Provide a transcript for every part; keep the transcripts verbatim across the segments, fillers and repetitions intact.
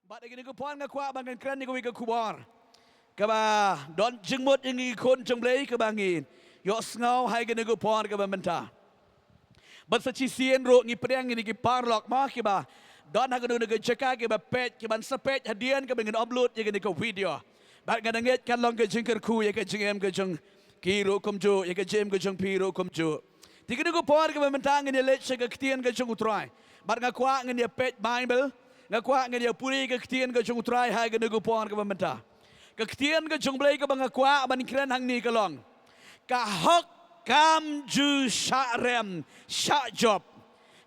Bad ha kane ka por nga kwah ba ngan kren ïa kawei ka khubor kaba don jingmut ïa ngi ki khun jong U Blei, kaba ngi ïohsngew ha kane ka por kaba mynta. Bad sa shisien ruh ngi pdiang ïa ki paralok mo kiba don ha kano kano ka jaka kiba peit, kiban sa peit hadien kaba ngin upload ïa kane ka video. Bad nga ngeit kan long ka jingkyrkhu ïa ka jingim ka jong ki ruh kumjuh, ïa ka jingim ka jong phi ruh kumjuh. Te ha kane ka por kaba mynta ngin ïa leit sha ka ktien ka jong U Trai. Bad nga kwah ngin ïa peit Baibl, nga kwah ngin ïa pule ka ktien ka jong U Trai ha kane ka por kaba mynta. Ka ktien ka jong U Blei kaba nga kwah ban kren hangne ka long: Ka hok kam ju shah rem shah jop,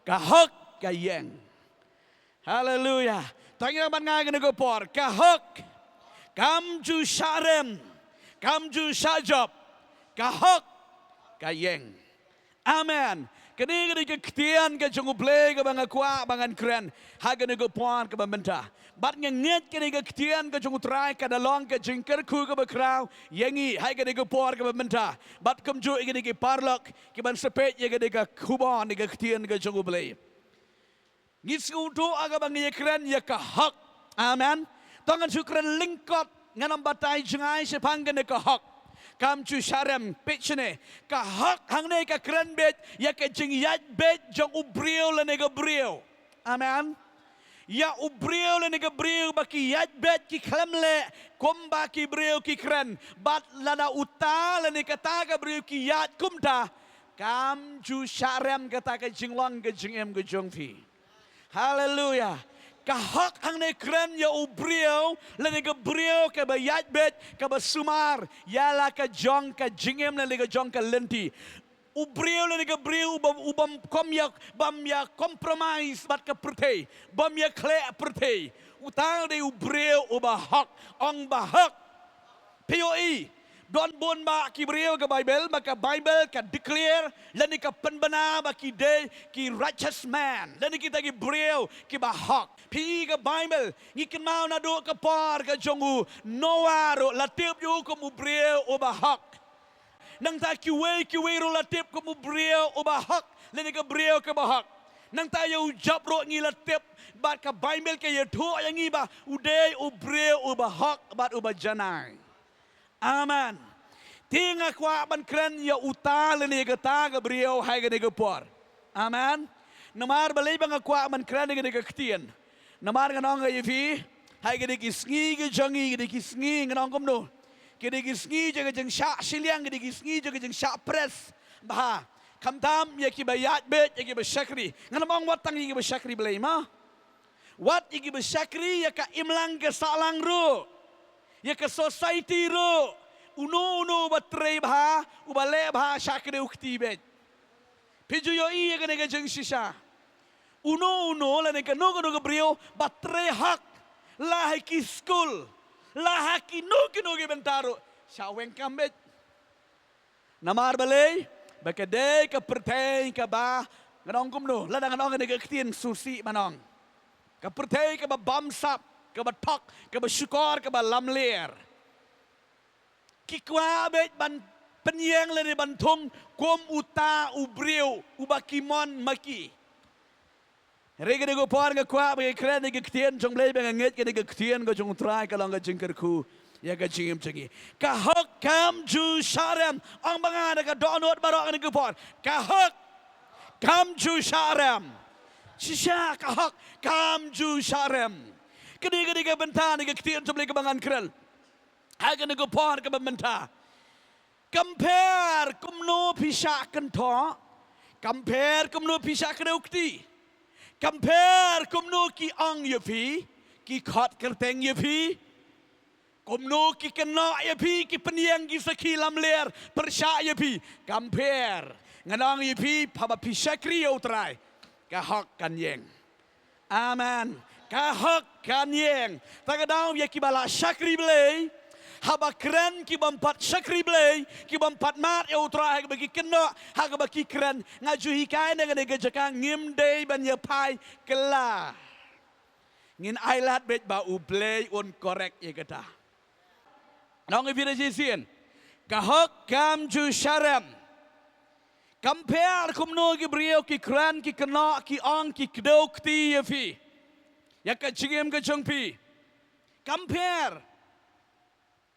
ka hok ka ïeng. Haleluya. Tang ïa ban ngai ha kane ka por: Ka hok kam ju shah rem, kam ju shah jop, ka hok ka ïeng. Amen. Kane ka dei ka ktien ka jong U Blei kaba nga kwah ba ngan kren ha kane ka por kaba mynta. Bad nga ngeit kane ka ktien ka jong U Trai ka da long ka jingkyrkhu kaba khraw ïa ngi ha kane ka por kaba mynta. Bad kumjuh ïa kine ki paralok kiban sa peit ïa kane ka khubor ne ka ktien ka jong U Blei. Ngi sngewthuh ha kaba ngi ïa kren ïa ka hok. Amen. To ngan shu kren lyngkot, ngan ym batai jngai shaphang kane ka hok kam ju shah rem. Peit shane, ka hok hangne ka kren beit ïa ka jingïaid beit jong u briew lane ka briew. Amen. Ïa u briew lane ka briew ba ki ïaid beit, ki khlem leh kumba ki briew ki kren. Bad lada uta lane kata ka briew ki ïaid kumta, kam ju shah rem kata ka jinglong ka jingim ka jong phi. Haleluya. Ka hok hangne kren ïa u briew lane ka briew kaba ïaid beit, kaba sumar ïa la ka jong ka jingim lane ka jong ka lynti. U briew lane ka briew uba, uba ym ïa, bym ïa compromise bad ka pyrthei, bym ïa khleh pyrthei. Uta dei u briew uba hok, ong ba hok. Phi ïohi, don bun bah ki briew ha ka Baibl, ba ka Baibl ka declare lane ka pynbna ba ki dei ki righteous man, lane kita ki briew kiba hok. Phi i ha ka Baibl, ngi kynmaw naduh ka por ka jong u Noah ruh la tip ïa u kum u briew uba hok. Nangta kiwei kiwei ruh la tip kum u briew uba hok, lane ka briew kaba hok. Nangta ïa u Job ruh ngi la tip, bad ka Baibl ka ïathuh ïa ngi ba u dei u briew uba hok bad uba janai. Amen. Te nga kwah ban kren ïa uta lane ïa kata ka briew ha kane ka por. Amen. Namar balei ba nga kwah ban kren ïa kane ka ktien? Namar ngan ong ïa phi, ha kine ki sngi ki jong ngi, kine ki sngi, ngan ong kumno, kine ki sngi jong ka jingshah shiliang, kine ki sngi jong ka jingshah press bha. Khamtam ïa kiba ïaid beit, ïa kiba shakri. Ngan ym ong wat tang ïa kiba shakri Blei mo. Wat ïa kiba shakri ïa ka imlang ka sahlang ruh, ïa ka society ruh. Uno uno uba trei bha, uba leh bha, shah kdew kti beit. Phi ju ïohi ïa kane ka jingshisha. Uno uno lane kano kano ka briew ba trei hok, la ha ki skul, la ha kino kino ki bynta ruh, shah weng kam beit. Namar balei? Ba ka dei ka pyrthei kaba, ngan ong kumno, lada ngan ong kane ka ktien sngewsih ban ong, ka pyrthei kaba bamsap, kaba thok, kaba shukor, kaba lamler. Ki kwah beit ban pynïeng lane ban thung kum uta u briew uba ki mon ma ki. Hynrei kane ka por nga kwah ba ngi kren ïa ka ktien jong U Blei, ba nga ngeit kane ka ktien ka jong U Trai ka long ka jingkyrkhu ïa ka jingim jong ngi. Ka hok kam ju shah rem. Ong ba nga da ka dohnud baroh kane ka por: Ka hok kam ju shah rem. Shisha, ka hok kam ju shah rem. Kane, kane ka bynta ne ka ktien jong U Blei kaba ngan kren ha kane ka por kaba mynta. Kam pher kumno phi shah kynthoh, kam pher kumno phi shah kdew kti, kam pher kumno ki ong ïa phi, ki khot kyrteng ïa phi, kumno ki kynnoh ïa phi, ki pynïeng ki sakhi lamler pyrshah ïa phi, kam pher. Ngan ong ïa phi, haba phi shakri ïa U Trai, ka hok kan ïeng. Amen. Ka hok kan ïeng. Ta ka daw ïa kiba la shakri Blei, haba kren ki bym pat shakri Blei, ki bym pat mad ïa U Trai ha kaba ki kynnoh, ha kaba ki kren. Nga ju hikai na kane ka jaka, ngim dei ban ïa phai kylla. Ngin ailad beit ba U Blei un correct ïa kata. Ngan ong ïa phi da shisien: Ka hok kam ju shah rem. Kam pher kumno ki briew ki kren, ki kynnoh, ki ong, ki kdew kti ïa phi, ïa ka jingim ka jong phi. Kam pher.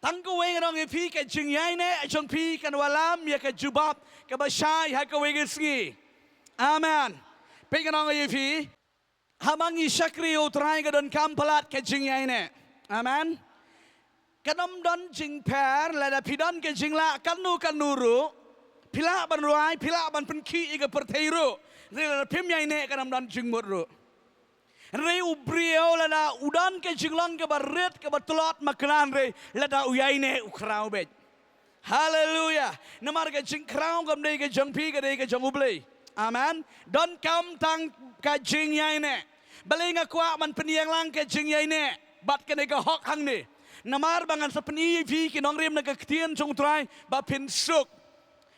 Tang kawei ngan ong ïa phi, ka jingïaineh jong phi kan wallam ïa ka jubab kaba shai ha kawei ka sngi. Amen. Peit ngan ong ïa phi. Haba ngi shakri ïa U Trai ka donkam palat ka jingïaineh. Amen. Kan ym don jingpher lada phi don ka jinglah katno katno ruh. Phi lah ban rwai, phi lah ban pynkhih ïa ka pyrthei ruh. Hynrei lada phim ïaineh kan ym don jingmut ruh. Hynrei u briew lada u don ka jinglong kaba rit kaba tlot ma khlaiñ, hynrei lada u ïaineh u khraw beit. Haleluya. Namar ka jingkhraw kam dei ka jong phi, ka dei ka jong U Blei. Amen. Donkam tang ka jingïaineh. Balei nga kwah ban pynïeng lang ka jingïaineh bad kane ka hok hangne? Namar ba ngan sa pyni ïa phi ki nongrim na ka ktien jong U Trai ba phin suk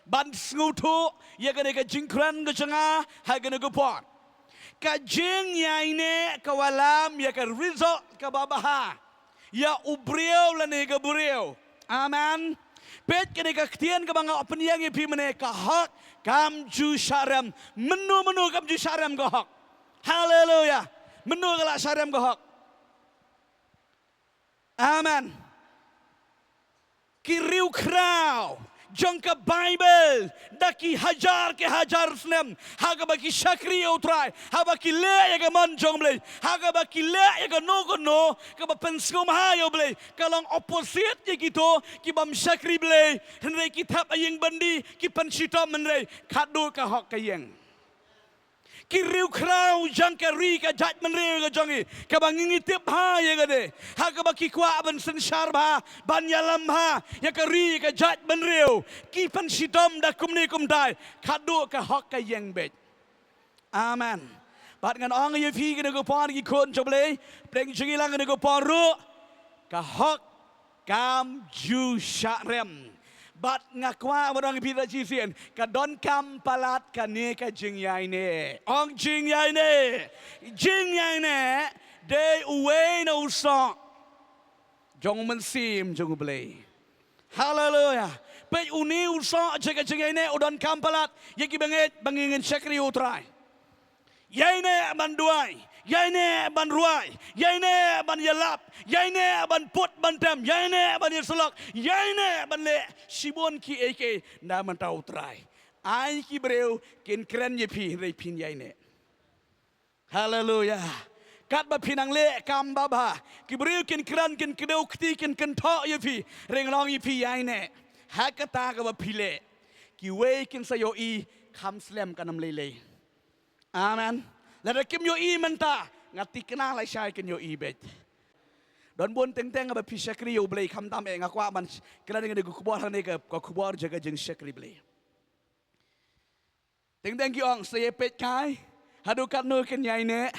ban sngewthuh ïa kane ka jingkren ka jong nga ha kane ka por. Ka jingïaineh ka wallam ïa ka result kaba bha ïa u briew lane ka briew. Amen. Peit kane ka ktien kaba nga pynïeng ïa phi mynne, ka hok kam ju shah rem. Mynno mynno kam ju shah rem ka hok? Haleluya. Mynno ka la shah rem ka hok? Amen. Ki riewkhraw jong ka Baibl da ki hajar ki hajar snem, ha kaba ki shakri ïa U Trai, haba ki leh ïa ka mon jong U Blei, ha kaba ki leh ïa kano kano kaba pynsngewbha ïa U Blei, ka long opposite ïa kito ki bym shakri Blei, hynrei ki thep ha ïing byndi, ki pynshitom, hynrei khatduh ka hok ka ïeng. Ki riewkhraw jong ka ri ka jaitbynriew ka jong ngi, kaba ngi ngi tip bha ïa kane, ha kaba ki kwah ban synshar bha, ban ïalam bha ïa ka ri ka jaitbynriew, ki pynshitom da kumne kumtai, khatduh ka hok ka ïeng beit. Amen. Bad ngan ong ïa phi kane ka por, ki khun jong U Blei, pdeng jong ngi lang kane ka por ruh, ka hok kam ju shah rem. Bad nga kwah ban ong ïa phi da shisien, ka donkam palat kane ka jingïaineh. Ong jingïaineh. Jingïaineh dei uwei na u soh jong u Mynsiem jong U Blei. Haleluya. Peit, une u soh jong ka jingïaineh u donkam palat ïa ki bangeit ba ngi ngin shakri ïa U Trai. Ïaineh ban duwai, ïaineh ban rwai, ïaineh ban ïalap, ïaineh ban put ban tem, ïaineh ban ïasyllok, ïaineh ban leh shibun kiei kiei na bynta U Trai. Ai ki briew kin kren ïa phi hynrei phin ïaineh. Haleluya. Katba phi nang leh kam babha, ki briew kin kren, kin kdew kti, kin kynthoh ïa phi, hynrei ngan ong ïa phi, ïaineh. Ha kata kaba phi leh, kiwei kin sa ïohi, kham slem kan ym lei lei. Amen. Lada kim ïohi mynta, nga thikna lashai kin ïohi beit. Don bun teng teng ba phi shakri ïa U Blei, khamtam eh, nga kwah ban kren ïa kane ka khubor hangne, ka khubor jong ka jingshakri Blei. Teng teng ki ong sa ïa peit kai haduh katno kin ïaineh,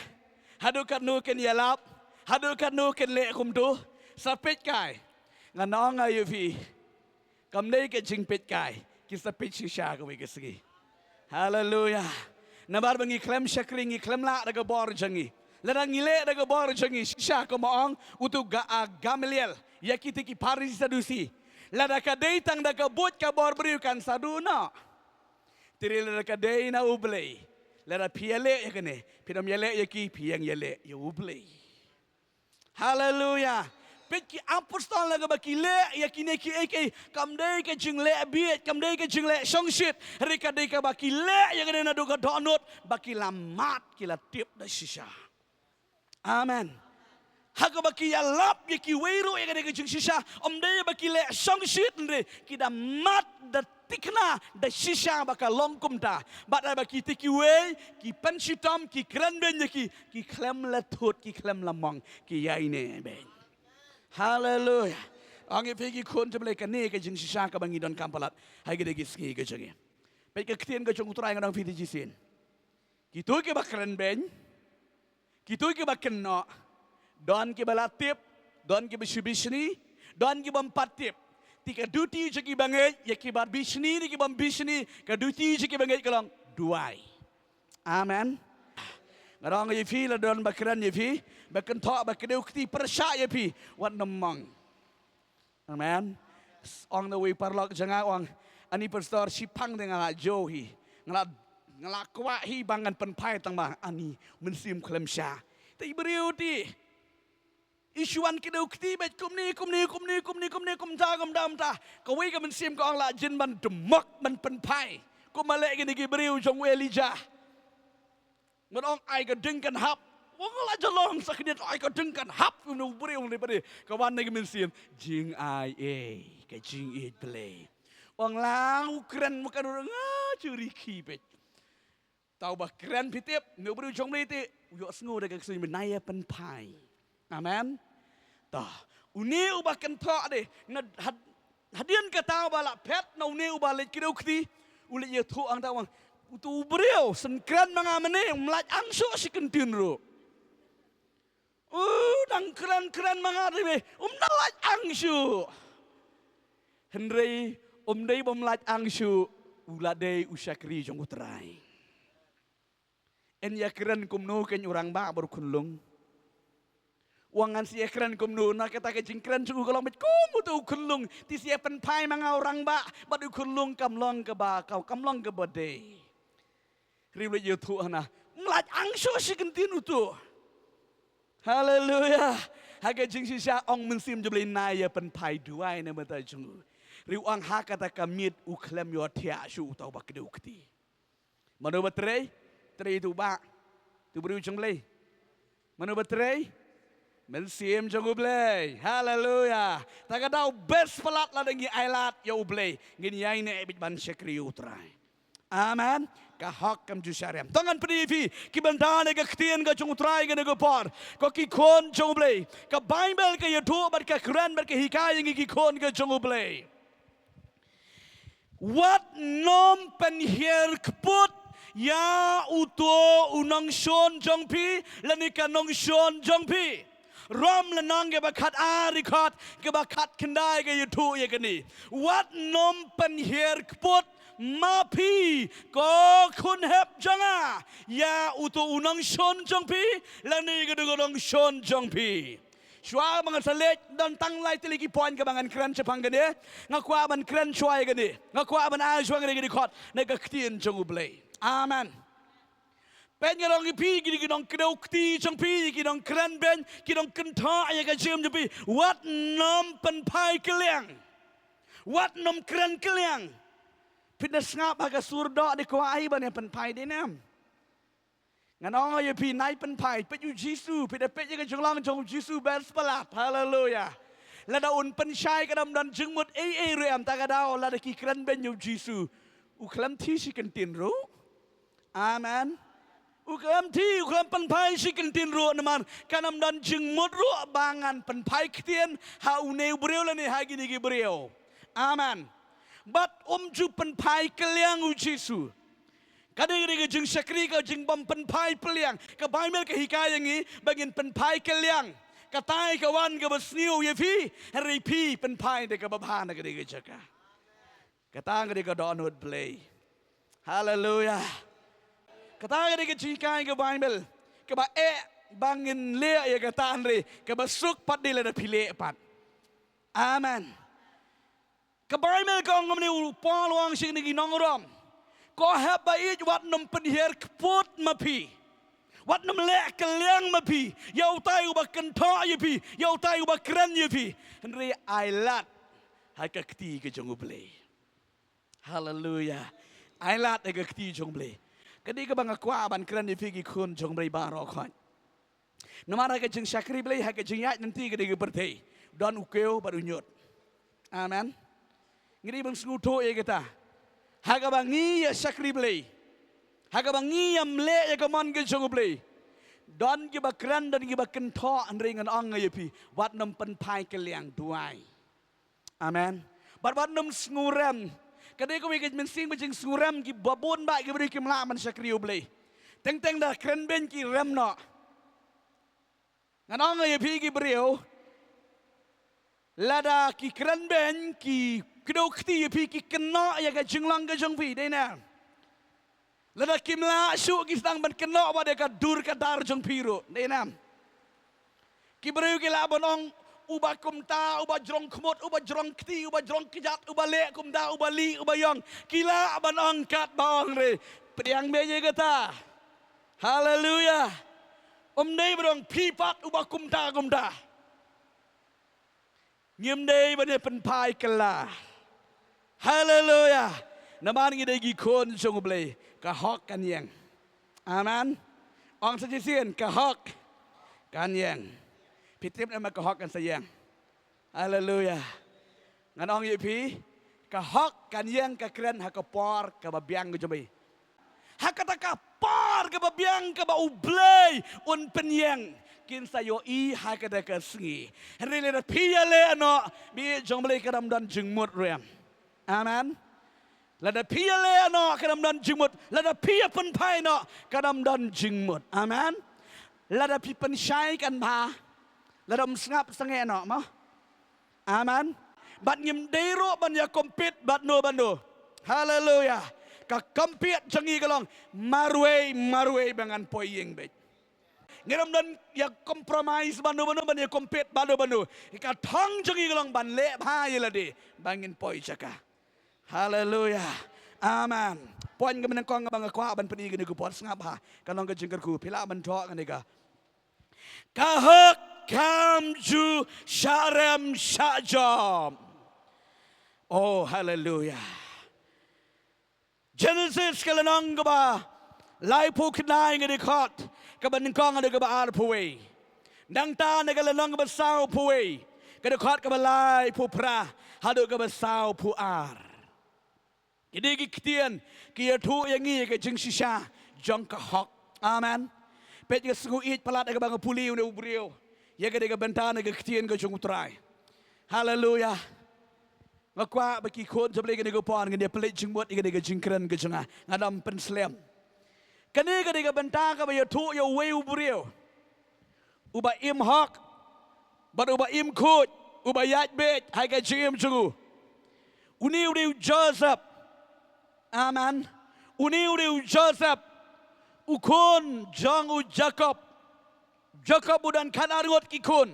haduh katno kin ïalap, haduh katno kin leh kumto. Sa peit kai. Ngan ong ïa phi, kam dei ka jingpeit kai, ki sa peit shisha kawei ka sngi. Haleluya. Namar ba ngi khlem shakri, ngi khlem lah da ka bor jong ngi. Lada ngi leh da ka bor jong ngi, shisha kumba ong uto u Gamaliel ïa kito ki Pharisi Sadusi, lada ka dei tang da ka buit ka bor briew kan sa duh noh. Te hynrei lada ka dei na U Blei, lada phi ïaleh ïa kane, phin ym ïaleh ïa ki, phi ïeng ïaleh ïa U Blei. Haleluya. Peit ki apostol, na kaba ki leh ïa kine kiei kiei, kam dei ka jingleh bieit, kam dei ka jingleh shongshit, hynrei ka dei kaba ki leh ïa kane naduh ka dohnud ba ki la mad, ki la tip da shisha. Amen. Ha kaba ki ïalap ïa kiwei ruh ïa kane ka jingshisha, ym dei ba ki leh shongshit, hynrei ki da mad, da thikna da shisha ba ka long kumta. Bad haba kito kiwei ki pynshitom, ki kren beiñ ïa ki, ki khlem la thut, ki khlem la mong, ki ïaineh beiñ. Haleluya. Ong ïa phi ki khun jong U Blei, kane ka jingshisha kaba ngi donkam palat ha kine ki sngi ki jong ngi. Peit ka ktien ka jong U Trai, ngan ong ïa phi te shisien. Kito kiba kren beiñ, kito kiba kynnoh, don kiba la tip, don kiba shu bishni, don kibym pat tip. Te ka duty jong ki bangeit, ïa kiba bishni ne kibym bishni, ka duty jong ki bangeit ka long duwai. Amen. Nga ong ïa phi, la don ba kren ïa phi, ba kynthoh, ba kdew kti, pyrshah ïa phi, wat nym mong. Amen. Ong da uwei u paralok jong nga, u ong, ani pastor, shiphang te nga la jew hi, nga la, nga la kwah hi ba ngan pynphai, tang ba ani mynsiem khlem sha. Te i briew te, I shu wan kdew kti beit kumne, kumne, kumne, kumne, kumne, kumta, kumta, kumta. Kawei ka mynsiem ka ong lah jin ban dmok, ban pynphai. Kumba leh kine ki briew jong u Elijah. Ngan ong ai ka ding kan hap. Ong lah jong long sa khyndiat ai ka ding kan hap. Kumno u briew ne pade. Ka wan na ka mynsiem. Jingai ei. Ka jingïeit Blei. Ong lah u kren ma ka dur nga churi ki beit. Tau ba kren phi tip, ne u briew jong Blei te, u ïohsngew da ka ksiew mynta ïa pynphai. Amen. Ta, une uba kynthoh de, na had-, hadien kata uba la phet, na une uba leit kdew kti, u leit ïathuh hangta u ong, uto u briew, shen kren ma nga mynne, um lait ang shuh shi kyntien ruh. U dang kren kren ma nga te, um nang lait ang shuh. Hynrei um dei bym lait ang shuh, u la dei u shakri jong u Trai. Yn ïa kren kumno kein u rangbah bad u khunlung. Wan ngan sa ïa kren kumno, na kata ka jingkren jong u ka long beit kum uto u khunlung, te sa ïa pynphai ma nga u rangbah, bad u khunlung kam long kaba, kam, kam long kaba dei. Hynrei u leit ïathuh hana. Um lait ang shuh shi kyntien uto. Haleluya. Ha ka jingshisha ong mynsiem jong Blei nai ïa pynphai duwai na bynta jong u. Hynrei u ong ha kata ka miet u khlem ïohthiah shuh uta uba kdew kti. Mano ba trei? Trei uto u bah. Uto u briew jong Blei. Mano ba trei? Mynsiem jong U Blei. Haleluya. Ta ka daw best palat lada ngi ailad ïa U Blei. Ngin ïai neh beit ban shakri ïa U Trai. Amen. Ka hok kam ju sharem. To ngan pyni ïa phi ki bynta na ka ktien ka jong U Trai kane ka por. Ko ki khun jong U Blei. Ka Baibl ka ïathuh bad ka kren bad ka hikai ïa ngi ki khun ka jong U Blei. Wat nym pynhiar kput ïa uto u nongshun jong phi, lane ka nongshun jong phi. Rom lynnong kaba khat ar dkhot kaba khat khyndai ka ïathuh ïa kane. Wat nym pynhiar kput ma phi ko khun hep jong nga ïa uto u nongshun jong phi, lane ka dei ka nongshun jong phi. Shuwa ba ngan sa leit, don tang lai tylli ki point kaba ngan kren shaphang kane. Nga kwah ban kren shuwa ïa kane. Nga kwah ban ai shuwa ïa kane ka dkhot na ka ktien jong U Blei. Amen. Peit nga ong ïa phi, ki, ki nongkdew kti jong phi, ki nongkren beiñ, ki nongkynthoh ïa ka jingim jong phi. Wat nym pynphai kylliang. Wat nym kren kylliang. Phi da sngap ha ka sur doh, dei kwah ai ban ïa pynphai, dei ne em? Ngan ong ïa phi, nai pynphai, peit U Jisu, phi da peit ïa ka jinglong jong U Jisu best palat. Haleluya. Lada un pynshai kam don jingmut ei ei ruh em, ta ka daw lada ki kren beiñ ïa U Jisu, u khlem thiah shi kyntien ruh. Amen. U khlem thiah, u khlem pynphai shi kyntien ruh namar kam don jingmut ruh ba ngan pynphai ktien ha une u briew lane ha kine ki briew. Amen. Bad um ju pynphai kylliang U Jisu. Ka dei, ka dei ka jingshakri, ka jingbym pynphai kylliang. Ka Baibl ka hikai ïa ngi ba ngin pynphai kylliang. Katai ka wan kaba sniew ïa phi, hynrei phi pynphai da kaba bha na ka dei ka jaka. Kata ka dei ka dohnud Blei. Haleluya. Kata ka dei ka jinghikai ka Baibl. Kaba eh ba ngin leh ïa kata, hynrei kaba suk pat dei lada phi leh pat. Amen. Ka Baibl ka ong kumne, u Paul u ong sha kine ki nong Rom. Ko hep ba ïeit, wat nym pynhiar kput ma phi. Wat nym leh kylliang ma phi ïa utai uba kynthoh ïa phi, ïa utai uba kren ïa phi. Hynrei ailad ha ka kti ka jong U Blei. Haleluya. Ailad ha ka kti jong U Blei. Ka dei kaba nga kwah ban kren ïa phi ki khun jong U Blei baroh khoit. Namar ha ka jingshakri Blei, ha ka jingïaid lynti kane ka pyrthei, don u kiew bad u ñiut. Amen. Ngi dei ban sngewthuh ïa kata. Ha kaba ngi ïa shakri Blei, ha kaba ngi ïam leh ïa ka mon ka jong U Blei, don kiba kren, don kiba kynthoh, hynrei ngan ong ïa phi, wat nym pynphai kylliang, duwai. Amen. Bad wat nym sngewrem. Ka dei kawei ka mynsiem ba jingsngewrem, kiba bun bah ki briew kim lah ban shakri U Blei. Teng teng da kren beiñ ki rem noh. Ngan ong ïa phi ki briew, lada ki kren beiñ, ki kdew kti ïa phi, ki kynnoh ïa ka jinglong ka jong phi, dei ne em? Lada kim lah shuh, ki sdang ban kynnoh bad ïa ka dur ka dar jong phi ruh, dei ne em? Ki briew ki lah ban ong, uba kumta, uba jrong khmut, uba jrong kti, uba jrong kjat, uba leh kumta, uba lieh, uba ïong. Ki lah ban ong katba ong re. Pdiang beiñ ïa kata. Haleluya. Ym dei ban ong phi pat uba kumta kumta. Ngim dei ban ïa pynphai kylla. Haleluya. Namar ngi dei ki khun jong U Blei. Ka hok kan ïeng. Amen. Ong sa shisien, ka hok kan ïeng. Phi tip ne em ka hok kan sa ïeng? Haleluya. Ngan ong ïa phi, ka hok kan ïeng, ka kren ha ka por kaba biang ka jong phi. Ha kata ka por kaba biang kaba U Blei un pynïeng, kin sa ïohi ha kata ka sngi. Hynrei lada phi ïaleh noh, bad jong U Blei, kan ym don jingmut ruh em. Amen. Lada phi ïaleh noh, kan ym don jingmut. Lada phi ïa pynphai noh, kan ym don jingmut. Amen. Lada phi pynshai kan bha. Lada ym sngap sangeh noh mo. Amen. Bad ngim dei ruh ban ïa compete bad no bad no. Haleluya. Ka compete jong ngi ka long marwei marwei ba ngan poi ïing beit. Ngim don ïa compromise bad no bad no, ban ïa compete bad no bad no. Ka thong jong ngi ka long ban leh bha ïa lade ba ngin poi jaka. Haleluya. Amen. Point kaba nyngkong kaba nga kwah ban pyni kane ka por, sngap bha. Ka long ka jingkyrkhu, phi lah ban thoh kane ka. Ka hok kam ju shah rem shah jop. Oh, haleluya. Genesis ka lynnong kaba laiphew khyndai, ka dkhot kaba nyngkong haduh kaba arphew wei. Nangta na ka lynnong kaba sawphew wei, ka dkhot kaba laiphew phra haduh kaba sawphew ar. Kine ki ktien ki ïathuh ïa ngi ïa ka jingshisha jong ka hok. Amen. Peit, nga sngewieit palat ïa kaba nga pule, une u briew, ïa kane ka bynta na ka ktien ka jong U Trai. Haleluya. Nga kwah ba ki khun jong U Blei kane ka por ngin ïa pynleit jingmut ïa kane ka jingkren ka jong nga. Nga dang pynslem. Kane ka dei ka bynta kaba ïathuh ïa uwei u briew uba im hok bad uba im khuid, uba ïaid beit ha ka jingim jong u. Une u dei u Joseph. Amen. Une u dei u Joseph, u khun jong u Jakob. Jakob u don khatar ngut ki khun.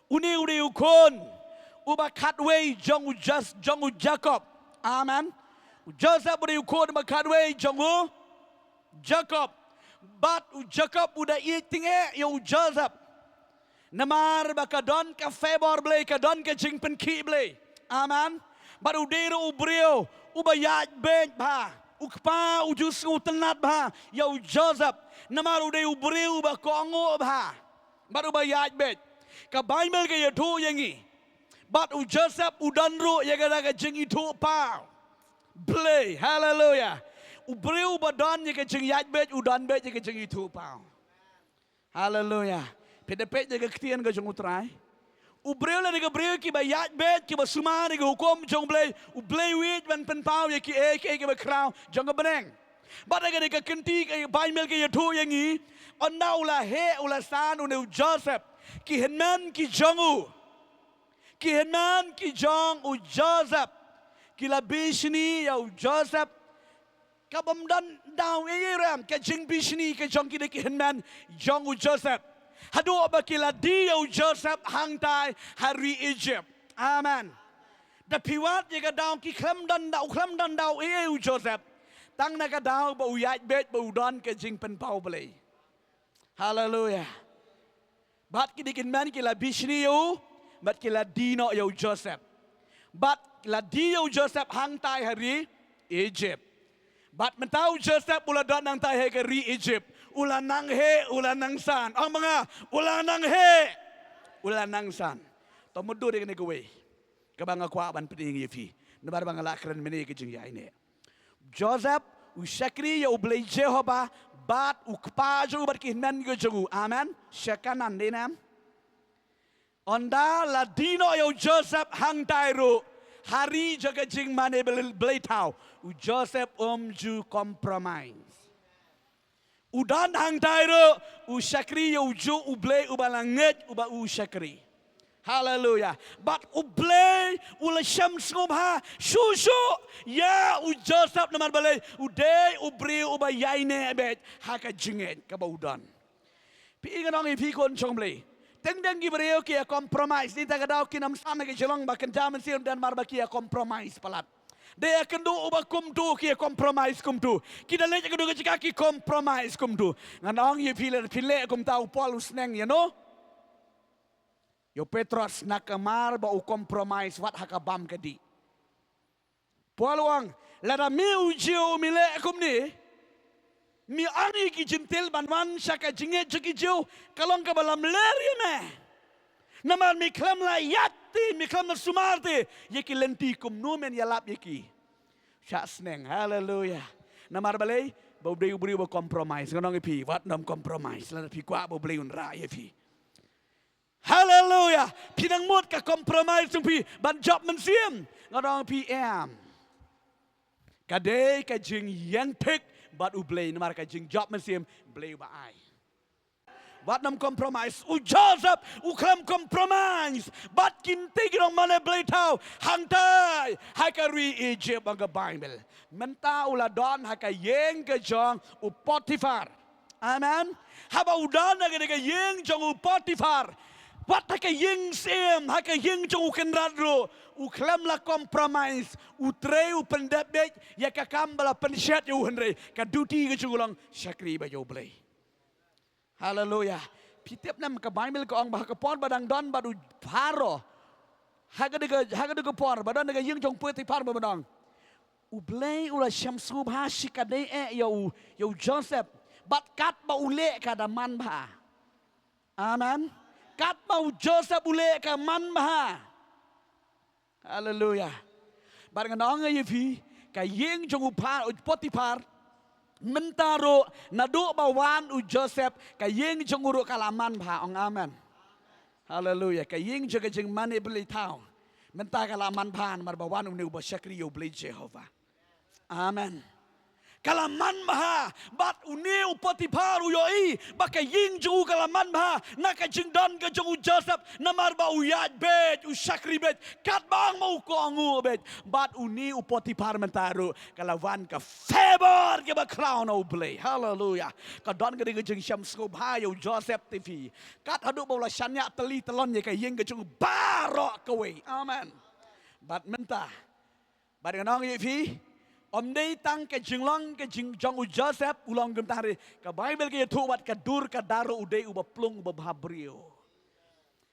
Une u dei u khun uba khatwei jong u Jos-, jong u Jakob. Amen. U Joseph u dei u khun uba khatwei jong u Jakob. Bad u Jakob u da ïeit tyngeh ïa u Joseph. Namar ba ka don ka favor Blei, ka don ka jingpynkhih Blei. Amen. Bad u dei ruh u briew uba ïaid beit bha. U kpa u ju sngewtynnat bha ïa u Joseph. Namar u dei u briew uba kohnguh bha bad uba ïaid beit. Ka Baibl ka ïathuh ïa ngi, bad u Joseph u don ruh ïa kata ka jingithuhpaw Blei. Haleluya. U briew uba don ïa ka jingïaid beit, u don beit ïa ka jingithuhpaw. Haleluya. Phi da peit ïa ka ktien ka jong U Trai. U briew lane ka briew kiba ïaid beit, kiba sumar ïa ka hukum jong U Blei, U Blei u ïeit ban pynpaw ïa kiei kiei kiba khraw jong ka bneng. Bad ha kane ka kynti ka Baibl ka ïathuh ïa ngi, ynda u la heh u la san une u Joseph, ki hynmen ki jong u, ki hynmen ki jong u Joseph ki la bishni ïa u Joseph. Ka bym don daw ei ei ruh em ka jingbishni ka jong kine ki hynmen jong u Joseph, haduh ba ki la die ïa u Joseph hangtai ha ri Egypt. Amen. Da phi wad ïa ka daw, ki khlem don daw, khlem don daw ei ei u Joseph, tang na ka daw ba u ïaid beit, ba u don ka jingpynpaw Blei. Haleluya. Bad kine ki hynmen ki la bishni ïa u, bad ki la die noh ïa u Joseph. Bad ki la die ïa u Joseph hangtai ha ri Egypt. Bad mynta u Joseph u la don hangtai ha ka ri Egypt, u la nang heh, u la nang san. Ong ma nga, u la nang heh, u la nang san. To mutdur ïa kane kawei kaba nga kwah ban pyni ïa phi, namar ba nga la kren mynne ka jingïaineh. Joseph u shakri ïa U Blei Jehobah, bad u kpa jong u bad ki hynmen ki jong u. Amen. Sha Kanaan, dei ne em? Ynda la die noh ïa u Joseph hangtai ruh, ha ri jong ka jingmane blei, blei thaw, u Joseph um ju compromise. U don hangtai ruh, u shakri ïa ujuh U Blei uba la ngeit uba u shakri. Haleluya. Bad U Blei u la shem sngewbha shuh shuh ïa u Joseph, namar balei? U dei u briew uba ïaineh beit ha ka jingngeit kaba u don. Phi, ngan ong ïa phi khun jong U Blei, teng teng ki briew ki ïa compromise. Nangta ka daw kin ym san ha ka jinglong ba kynja mynsiem, namar ba ki ïa compromise palat. Da ïakynduh uba kumto ki ïa compromise kumto. Ki da leit ha kano ka jaka ki compromise kumto. Ngan ong ïa phi, lada phi leh kumta, u Paul u sneng ïano. Ïa u Petros, namar ba u compromise wat ha ka bam ka dih. Paul u ong, lada me u Jiw me leh kumne, me ong ïa ki Jentil ban wan sha ka jingngeit jong ki Jiw, ka long kaba lamler ïa me. Namar me khlem la ïaid te, me khlem la sumar te ïa ki lynti, kumno men ïalap ïa ki? Shah sneng. Haleluya. Namar balei? Ba u dei u briew ba compromise. Ngan ong ïa phi, wat nym compromise lada phi kwah ba U Blei un rah ïa phi. Haleluya. Phi nang mut ka compromise jong phi ban jop mynsiem? Ngan ong ïa phi, em. Ka dei ka jingïeng thik bad U Blei, namar ka jingjop mynsiem, Blei uba ai. Wat nym compromise. U Joseph u khlem compromise bad kine ki nongmane blei thaw hangtai ha ka ri Egypt, ong ka Baibl. Mynta u la don ha ka ïing ka jong u Potiphar. Amen. Haba u don ha ka ïing jong u Potiphar, wat ha ka ïing syiem, ha ka ïing jong u kynrad ruh, u khlem la compromise. U trei, u pyndep beit ïa ka kam ba la pynshet ïa u, hynrei ka duty ka jong u long shakri bad ïa U Blei. Haleluya. Phi tip ne em, ka Baibl ka ong ba ha ka por ba dang don bad u Pharaoh, ha ka dei ka, ha ka dei ka por ba don ha ka ïing jong u Potiphar, ba ban ong, U Blei u la shem sngewbha shikatdei eh ïa u, ïa u Joseph. Bad katba u leh ka da man bha. Amen. Katba u Joseph u leh ka man bha. Haleluya. Bad ngan ong ïa phi, ka ïing jong u Pha-, u Potiphar, mynta ruh naduh ba wan u Joseph, ka ïing jong u ruh ka la man bha. Ong amen. Haleluya. Ka ïing jong ka jingmane blei thaw mynta ka la man bha, namar ba wan une uba shakri ïa U Blei Jehobah. Amen. Ka la man bha, bad une u Potiphar u ïohi ba ka ïing jong u ka la man bha na ka jingdon ka jong u Joseph, namar ba u ïaid beit, u shakri beit, katba ong ma u kohnguh beit. Bad une u Potiphar mynta ruh ka la wan ka favor kaba khraw na U Blei. Haleluya. Ka don ka dei ka jingshem sngewbha ïa u Joseph, te phi. Kat haduh ba u la shaniah tylli tyllon ïa ka ïing ka jong u baroh kawei. Amen. Bad mynta, bad ngan ong ïa phi, ym dei tang ka jinglong ka jing jong u Joseph u long kumta, hynrei ka Baibl ka ïathuh wat ka dur ka dar ruh u dei uba plung, uba bhabriew.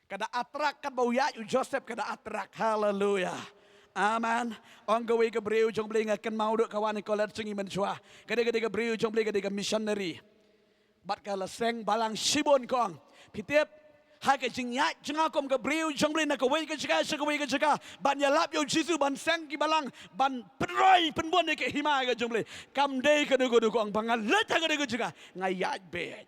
Ka da attract, katba u ïaid u Joseph ka da attract. Haleluya. Amen. Ong kawei ka briew jong U Blei, nga kynmaw ruh ka wan ha college jong ngi mynshuwa. Ka dei, ka dei ka briew jong U Blei, ka dei ka missionary. Bad ka la seng balang shibun, kong. Phi tip, ha ka jingïaid jong nga kum ka briew jong U Blei na kawei ka jaka sha kawei ka jaka ban ïalap ïa u Jisu, ban seng ki balang, ban pynroi pynbun ïa ka hima ka jong U Blei, kam dei kano kano, kong, ba nga leit ha kano kano ka jaka, nga ïaid beit.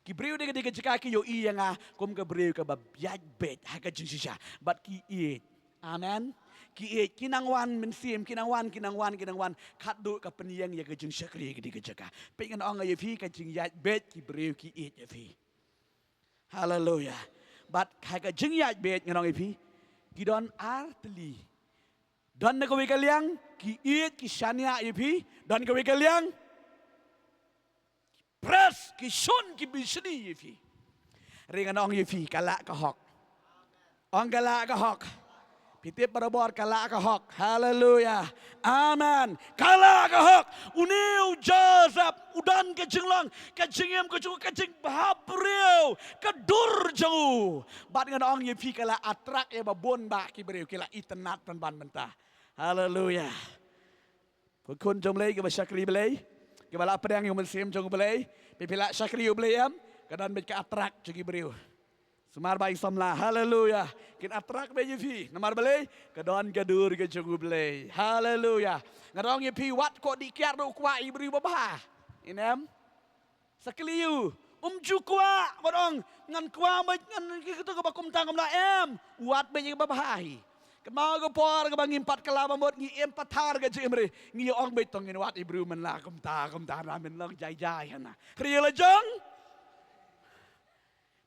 Ki briew na kano kano ka jaka ki ïohi ïa nga kum ka briew kaba ïaid beit ha ka jingshisha. Bad ki ïeit. Amen. Ki ïeit, ki nang wan mynsiem, ki nang wan, ki nang wan, ki nang wan. Khatduh ka pynïeng ïa ka jingshakri ha kano kano ka jaka. Peit, ngan ong ïa phi, ka jingïaid beit ki briew ki ïeit ïa phi. Haleluya. Bad ha ka jingïaid beit, ngan ong ïa phi, ki don ar tylli. Don na kawei ka liang ki ïeit, ki shaniah ïa phi. Don kawei ka liang, press, ki shun, ki bishni ïa phi. Hynrei ngan ong ïa phi, ka lah ka hok. Ong, ka lah ka hok. Phi tip barabor, ka lah ka hok. Haleluya. Amen. Ka lah ka hok. Une u Joseph u don ka jinglong ka jingim ka jong u, ka jingbhabriew, ka dur jong u. Bad ngan ong ïa phi, ka la attract ïa ba bun bah ki briew, ki la itynnad pynban mynta. Haleluya. Phi khun jong U Blei, kiba shakri Blei, kiba la pdiang ïa u Mynsiem jong U Blei, phi, phi la shakri U Blei em, ka don beit ka attract jong ki briew. Sumar bha ïa ki samla. Haleluya. Kin attract beit ïa phi. Namar balei? Ka don ka dur ka jong U Blei. Haleluya. Nga ong ïa phi, wat koh dih kiar ruh kwah ïa ki briew babha. Amen. Sa kylli ïa u, um ju kwah, wat ong, ngan kwah beit, ngan kito kiba kumta kumta, em. Wat beit ïa kiba bha hi. Kynmaw ka por kaba ngim pat kylla bamut, ngi im pathar ka jingim, hynrei ngi ong beit, to ngin wad ïa ki briew mynla kumta kumta, na men long jai jai hana. Hynrei la jong,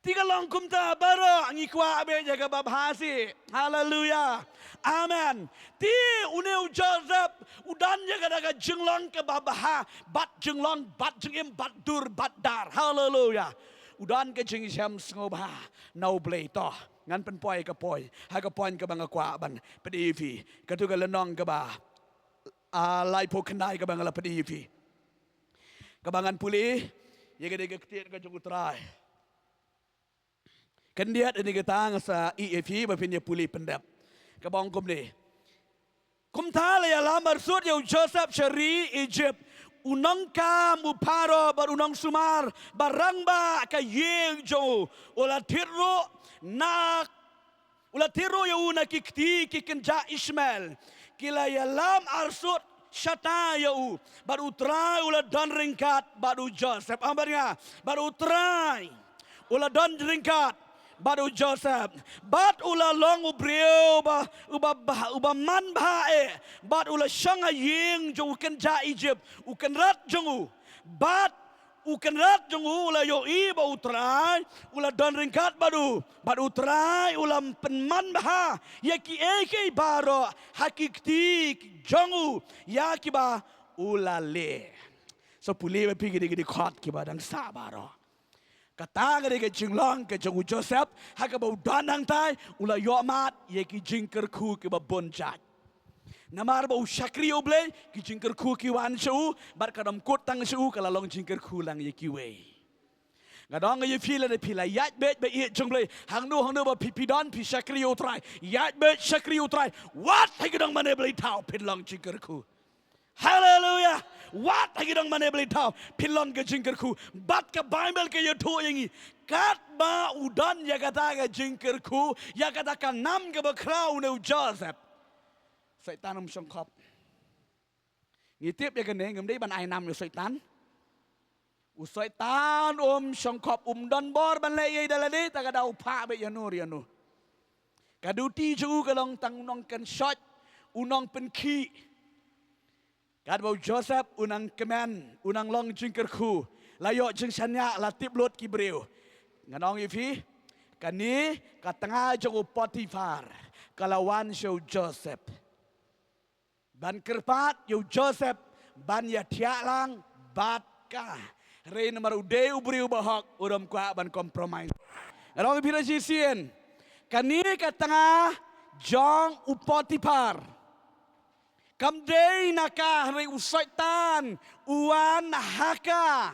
te ka long kumta baroh, ngi kwah beit ïa kaba bha seh. Haleluya. Amen. Te une u Joseph u don ïa kata ka jinglong kaba bha, bad jinglong, bad jingim, bad dur, bad dar. Haleluya. U don ka jingshem sngewbha na U Blei. To ngan pynpoi ka poi ha ka point kaba nga kwah ban plie ïa phi. Kato ka lynnong kaba, ah, laiphew khyndai kaba nga la plie ïa phi, kaba ngan pule ïa ka dei ka ktien ka jong U Trai. Khyndiat ïa kata nga sa ïa phi ba phin ïa pule pyndep. Kaba ong kumne. Kumta la ïalam arsut ïa u Joseph sha ri Egypt. U nongkam u Pharaoh bad u nongsumar ba rangbah ka ïing jong u. U la thied ruh na U la thied ruh ïa u na ki kti ki kynja Ishmael. Ki la ïalam arsut shata ïa u. Bad U Trai u la don ryngkat bad u Joseph. Ong bad nga. Bad U Trai u la don ryngkat bad u Joseph. Bad u la long u briew ba, uba, ba, uba man bha eh. Bad u la shong ha ïing jong u kynja Egypt. U kynrad jong u. Bad u kynrad jong u u la ïohi ba U Trai u la don ryngkat bad u. Bad U Trai u la pynman bha ïa kiei kiei baroh ha ki kti jong u ïa kiba u la leh. Sa pule bad phi kine kine khot kiba dang sah baroh. Kata ka dei ka jinglong ka jong u Joseph ha kaba u don hangtai u la ïohmad ïa ki jingkyrkhu kiba bun jait. Namar ba u shakri U Blei, ki jingkyrkhu ki wan sha u, bad ka dang kut tang sha u, ka la long jingkyrkhu lang ïa kiwei. Nga dang ong ïa phi lada phi la ïaid beit ba ïeit jong U Blei, hangno hangno ba phi phi don phi shakri U Trai, ïaid beit shakri U Trai, wat ha ki dang mane Blei thaw phin long jingkyrkhu. Haleluya. Wat ha ki dang mane Blei thaw phin long ka jingkyrkhu. Bad ka Baibl ka ïathuh ïa ngi katba u don ïa kata ka jingkyrkhu, ïa kata ka nam kaba khraw u ne u Joseph. Soitan um shongkhop. Ngi tip ïa kane, ngim dei ban ai nam ïa u Soitan. U Soitan um shongkhop, um don bor ban leh ei ei da lade, ta ka daw phah beit ïano ïano. Ka duty jong u ka long tang u nongkynshoh, u nongpynkhih. Katba u Joseph u nang kmen, u nang long jingkyrkhu, la ïoh jingshaniah, la tip lut ki briew. Ngan ong ïa phi, kane ka tnga jong u Potiphar ka la wan sha u Joseph ban kyrpad ïa u Joseph ban ïa thiah lang bad ka. Hynrei namar u dei u briew ba hok, um kwah ban compromise. Ngan ong ïa phi da shisien, kane ka tnga jong u Potiphar kam dei na ka, hynrei u Soitan u wan ha ka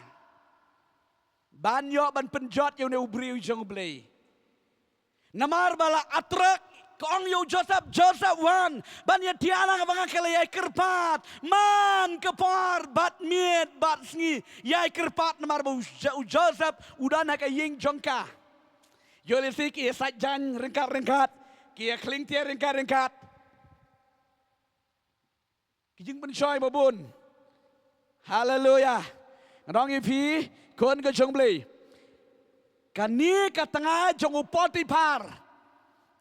ban ïoh ban pynjot ïa une u briew jong U Blei. Namar ba la attract, ka ong ïa u Joseph, Joseph wan ban ïa thiah lang, ba nga ka la ïai kyrpad man ka por bad miet bad sngi, ïai kyrpad namar ba u Jo-, u Joseph u don ha ka ïing jong ka. Ïoh lehse ki ïa sait jaiñ ryngkat ryngkat, ki ïa khlieng tiar ryngkat ryngkat. Ki jingpynshoi ba bun. Haleluya. Ngan ong ïa phi, khun ka jong U Blei, kane ka tnga jong u Potiphar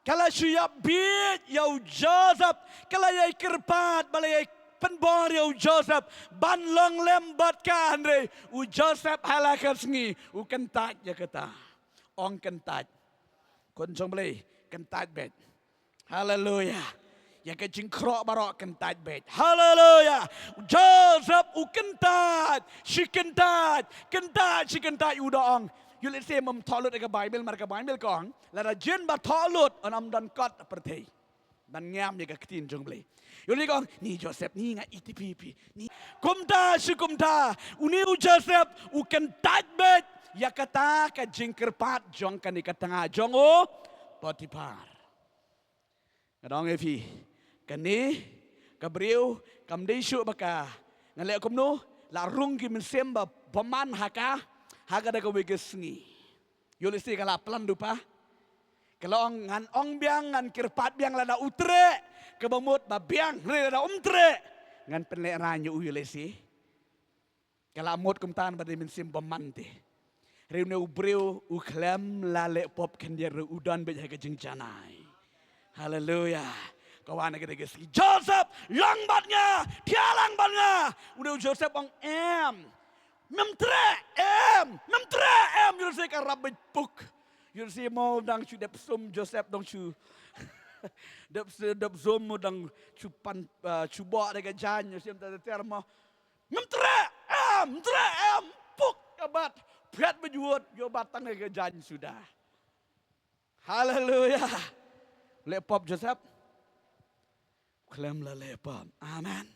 ka la shu ïa bieit ïa u Joseph, ka la ïai kyrpad, ba la ïai pynbor ïa u Joseph ban long lem bad ka, hynrei u Joseph ha la ka sngi u kyntait ïa kata. Ong kyntait. Khun jong U Blei, kyntait beit. Haleluya. Ïa ka jingkhroh baroh kyntait beit. Haleluya. Joseph u kyntait, shi kyntait, kyntait, shi kyntait, u da ong. Ïoh lehse ym thoh lut ïa ka Baibl, mar ka Baibl ka ong, lada jin ba thoh lut, un ym don kot ha pyrthei ban ngam ïa ka ktien jong U Blei. Ïoh lehse ka ong, ni Joseph, ni nga ïeit ïa phi, phi, ni. Kumta shi kumta, une u Joseph u kyntait beit ïa kata ka jingkyrpad jong kane ka tnga jong u Potiphar. Nga da ong ïa phi, kane ka briew kam dei shuh ba ka, ngan leh kumno, la rung ki mynsiem ba bymman ha ka ha kata kawei ka sngi. Ïoh lehse ka la plan lypa. Ka la ong, ngan ong biang, ngan kyrpad biang, lada u treh, kaba mut ba biang, hynrei lada um treh, ngan pynlehraiñ ïa u, ïoh lehse. Ka la mut kumta namar ba dei mynsiem bymman te. Hynrei une u briew u khlem la leh pop khyndiat ruh, u don beit ha ka jingjanai. Haleluya. Ka wan ha kata ka sngi, Joseph, long bad nga, thiah lang bad nga. Une u Joseph ong, em. Mem treh, em. Mem treh, em. Ïoh lehse ka rap beit puk. Ïoh lehse mo dang shu dep sum, Joseph dang shu dep s-, dep sum, mo dang shu pan, ah, shu bok da ka jaiñ, ïoh lehse mem treh mo. Mem treh, em, treh, em, puk, ïa bat, phet beit wut, ïa bat tang ïa ka jaiñ suda. Haleluya. Leh pop Joseph? Khlem la leh pop. Amen.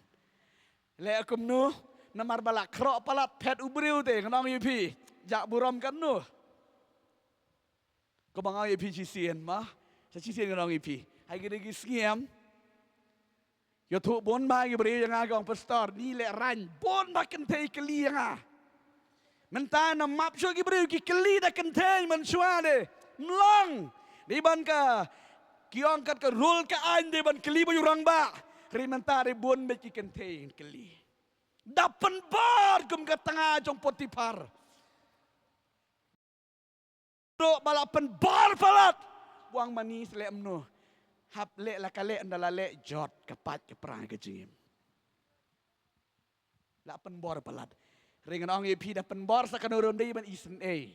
Leh kumno, namar ba la khroh palat phet u briew te, ngan ong ïa phi, jah burom katno. Kumba nga ong ïa phi shisien ma. Sa shisien nga ong ïa phi. Hai ki dei ki sngem. Ïathuh bun bha ki briew ïa nga ki ong pastor. Ni leh rang bun bha kynthei kylli ïa nga. Mynta na map shuh ki briew ki kylli da kynthei mynshuwa de. Mlong. Dei ban ka ki ong kat ka rul ka aiñ dei ban kylli ba ïa u rangbah. Ri mynta dei bun bha ki kynthei kylli. Da pynbor kum ka tnga jong Potiphar. Dok ba la pynbor palat. Buang mani slem no. Hap leh la ka leh nda la leh jot ka pat ka prang ka jingim. La pynbor palat. Ring ngan ong ïa phi da pynbor sa ka no rum dei ban isynei.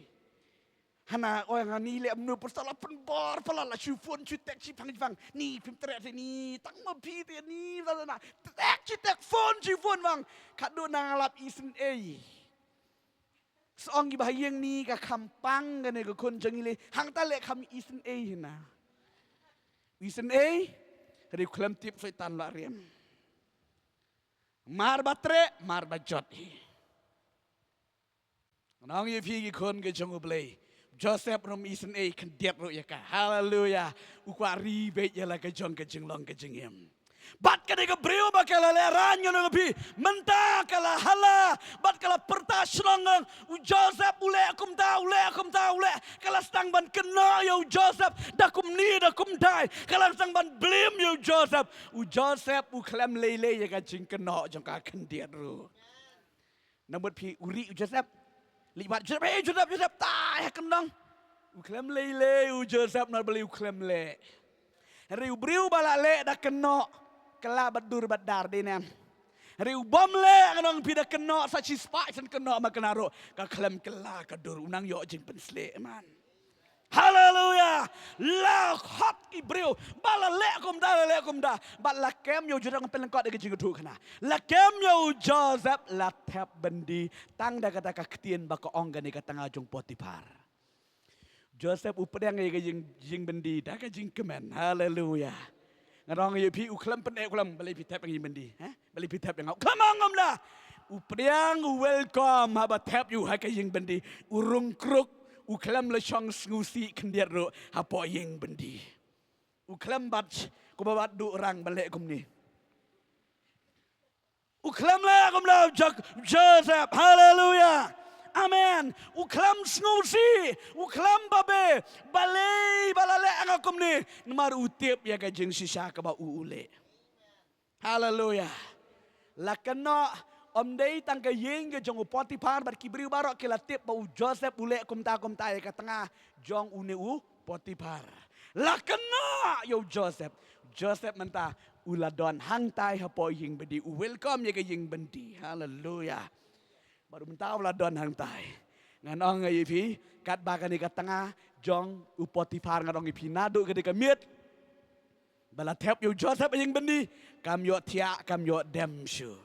Hana oi nga ni leh mnu pyrsa la pynbor palat la shu phone shu text shi phang shi phang. Ni phim treh te ni tang ma phi te ni la na. Text shi text phone shi phone bang. Khadduh na nga lap isynei. Song ki ba ha ïing ni ka kham pang kane ka khun jong ngi le hangta le kham isynei hina. Isynei. Ri khlem tip soitan la rem. Mar ba treh, mar ba jot hi. Ngan ong ïa phi ki khun ka jong U Blei. Joseph rum isynei khyndiat ruh ïa ka. Haleluya. U kwah ri beit ïa la ka jong ka jinglong ka jingim. Bad ka dei ka briew ba ka la leh rang ngan ong ïa phi. Mynta ka la hala. Bad ka la pyrta shnong ngan. U Joseph u leh kumta, u leh kumta, u leh. Ka la sdang ban kynnoh ïa u Joseph. Da kumne, da kumtai. Ka la sdang ban blame ïa u Joseph. U Joseph u khlem lei lei ïa ka jingkynnoh jong ka khyndiat ruh. Nang mut phi u ri u Joseph. Li bat Joseph, "Hey Joseph, Joseph, tai ha kyndong." U khlem lei lei u Joseph nar bali u khlem leh. Ri u briew ba la leh da kynnoh. Kylla bad dur bad dar dei nem. Ri u bym leh ngan ong phi da kynnoh sa chi spah san kynnoh ma kynnoh ruh. Ka khlem kylla ka dur u nang ïoh jingpynsleh man. Haleluya. La hok ki briew. Ba la leh kumta, la leh kumta. Bad la kem ïa u Joseph ngan pynlyngkot ïa ka jingïathuh kane. La kem ïa u Joseph la thep byndi. Tang da kata ka ktien ba ka ong kane ka tnga jong Potiphar. Joseph u pdiang ïa ka jing, jingbyndi da ka jingkmen. Haleluya. Ngan ong ïa phi u khlem pyneh u khlem balei phi thep ïa ka jingbyndi. Heh? Balei phi thep ïa nga? U khlem ong kumta. U pdiang u welcome haba thep ïa u ha ka jingbyndi. U rung kruk u khlem la shong sngewsih khyndiat ruh hapoh jingbyndi. U khlem bat kumba bat duh rang ban leh kumne. U khlem leh kumno jong Joseph. Haleluya. Amen. U khlem sngewsih, u khlem babe, balei ba la leh ïa nga kumne. Namar u tip ïa ka jingshisha kaba u u leh. Haleluya. La kynnoh, ym dei tang ka ïing ka jong u Potiphar bad ki briew baroh ki la tip ba u Joseph u leh kumta kumta ïa ka tnga jong une u Potiphar. La kynnoh ïa u Joseph. Joseph mynta u la don hangtai hapoh jingbyndi, u welcome ïa ka jingbyndi. Haleluya. Bad mynta u la don hangtai. Ngan ong ïa phi katba kane ka tnga jong u Potiphar ngan ong ïa phi naduh ka dei ka miet ba la thep ïa u Joseph ha jingbyndi kam ïoh thiah kam ïoh dem shuh.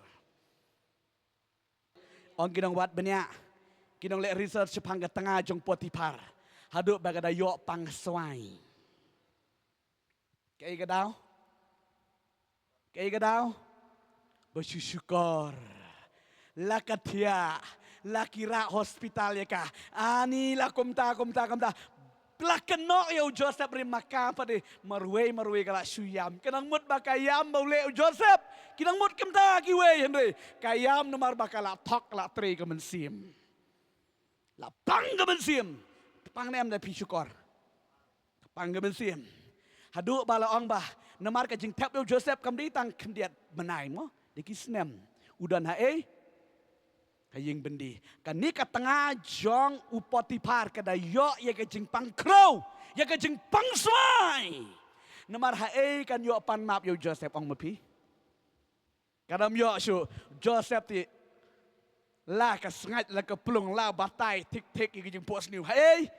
Ong ki nongwad bniah, ki nongleh research shaphang ka tnga jong Potiphar haduh ba ka da ïoh pang swai. Kaei ka daw? Kaei ka daw? Ba shu shukor. La ka thiah, la ki rah hospital ïa ka. Ani la kumta kumta kumta. La kynnoh ïa u Joseph ri maka pade marwei marwei ka la shu ïam. Ka nang mut ba ka ïam ba u leh u Joseph. Ki nang mut kumta kiwei hynrei ka ïam namar ba ka la thok la trei ka mynsiem. La pang ka mynsiem. Pang ne em da phi shukor. Pang ka mynsiem. Haduh ba la ong ba namar ka jingthep ïa u Joseph kam dei tang khyndiat bnai mo. Dei ki snem. U don haei? Ha jingbyndi. Kane ka tnga jong u Potiphar ka da ïoh ïa ka jingpang khrew, ïa ka jingpang swai. Namar haei kan ïoh pan map ïa u Joseph ong ma phi. Ka dam ïoh shuh Joseph te la ka sngaid la ka plung la batai thik thik ïa ka jingphohsniew. Haei?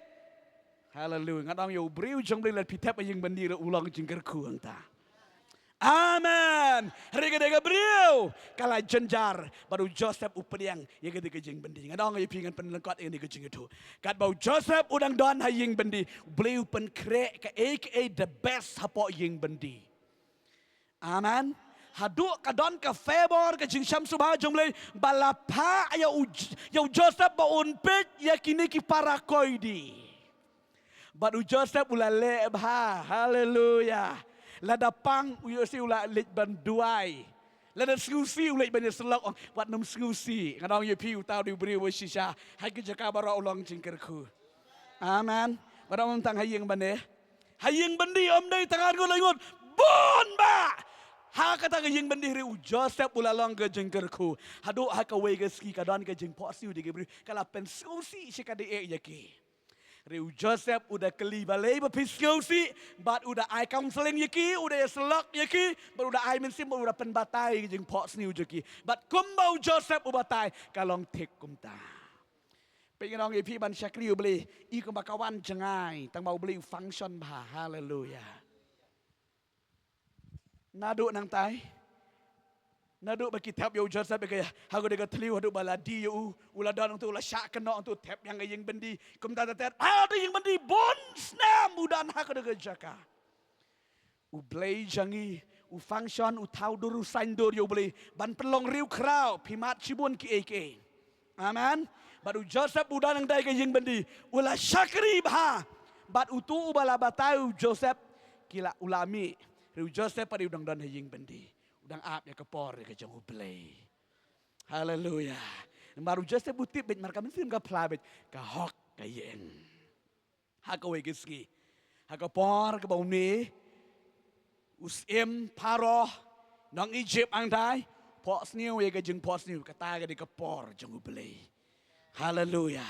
Haleluya. Nga ong ïa u briew jong briew la phi thep ïa ka jingbyndi ruh u long jingkyrkhu hangta. Amen. Hynrei ka dei ka briew ka la jynjar bad u Joseph u pdiang ïa ka dei ka jingbyndi. Nga ong ïa phi ngan pynlyngkot ïa ka dei ka jingïathuh. Katba u Joseph u dang don ha jingbyndi, u Blei u pynkhreh kaei kaei the best hapoh jingbyndi. Amen. Haduh ka don ka favor ka jingsham sngewbha jong u Blei ba la phah ïa u, ïa u Joseph ba un peit ïa kine ki para koidi. Bad u Joseph u la leh bha. Haleluya. Lada pang u Joseph u la leit ban duwai. Lada sngewsih u leit ban ïasyllok, ong, wat nym sngewsih. Ngan ong ïa phi uta u dei u briew ba shisha. Ha ki jaka baroh u long jingkyrkhu. Amen. Baroh ym tang ha ïing bad ne. Ha ïing byndi ym dei tang ar ngut lai ngut. Bun bah. Ha kata ka ïing byndi ruh u Joseph u la long ka jingkyrkhu. Haduh ha kawei ka sngi ka don ka jingphohsniew jong ki briew. Ka la pynsngewsih shi ka dei eh ïa ki. Ruh u Joseph u da kylli balei ba phi sngewsih, bad u da ai counseling ïa ki, u da ïasyllok ïa ki, bad u da ai mynsiem, bad u da pynbatai ïa ki jingphohsniew jong ki. Bad kumba u Joseph u batai, ka long thik kumta. Peit ngan ong ïa phi ban shakri U Blei, i kumba ka wan jngai, tang ba U Blei u function bha, haleluya. Naduh nangtai. Naduh ba ki thep ïa u Joseph ïa ka, ha ka dei ka thliew haduh ba la die ïa u, u la don hangto u la shah kynnoh hangto thep ïa ka ïing byndi. Kumta ter ter, ha ka ïing byndi bun snem u don ha ka dei ka jaka. U Blei jong ngi, u function, u thaw dur, u saiñ dur ïa U Blei, ban pynlong riewkhraw, phi mad shibun kiei kiei. Amen. Bad u Joseph u don hangtai ka ïing byndi. U la shakri bha. Bad uto uba la batai u Joseph. Ki la u la mih. Ruh u Joseph pat u dang don ha ïing byndi. U dang ap ïa ka por ïa ka jong U Blei. Haleluya. Namar u Joseph u tip beit mar ka mynsiem ka phla beit. Ka hok ka ïeng. Ha kawei ka sngi. Ha ka por kaba une u syiem Pharaoh nong Egypt hangtai phohsniew ïa ka jingphohsniew, kata ka dei ka por jong U Blei. Haleluya.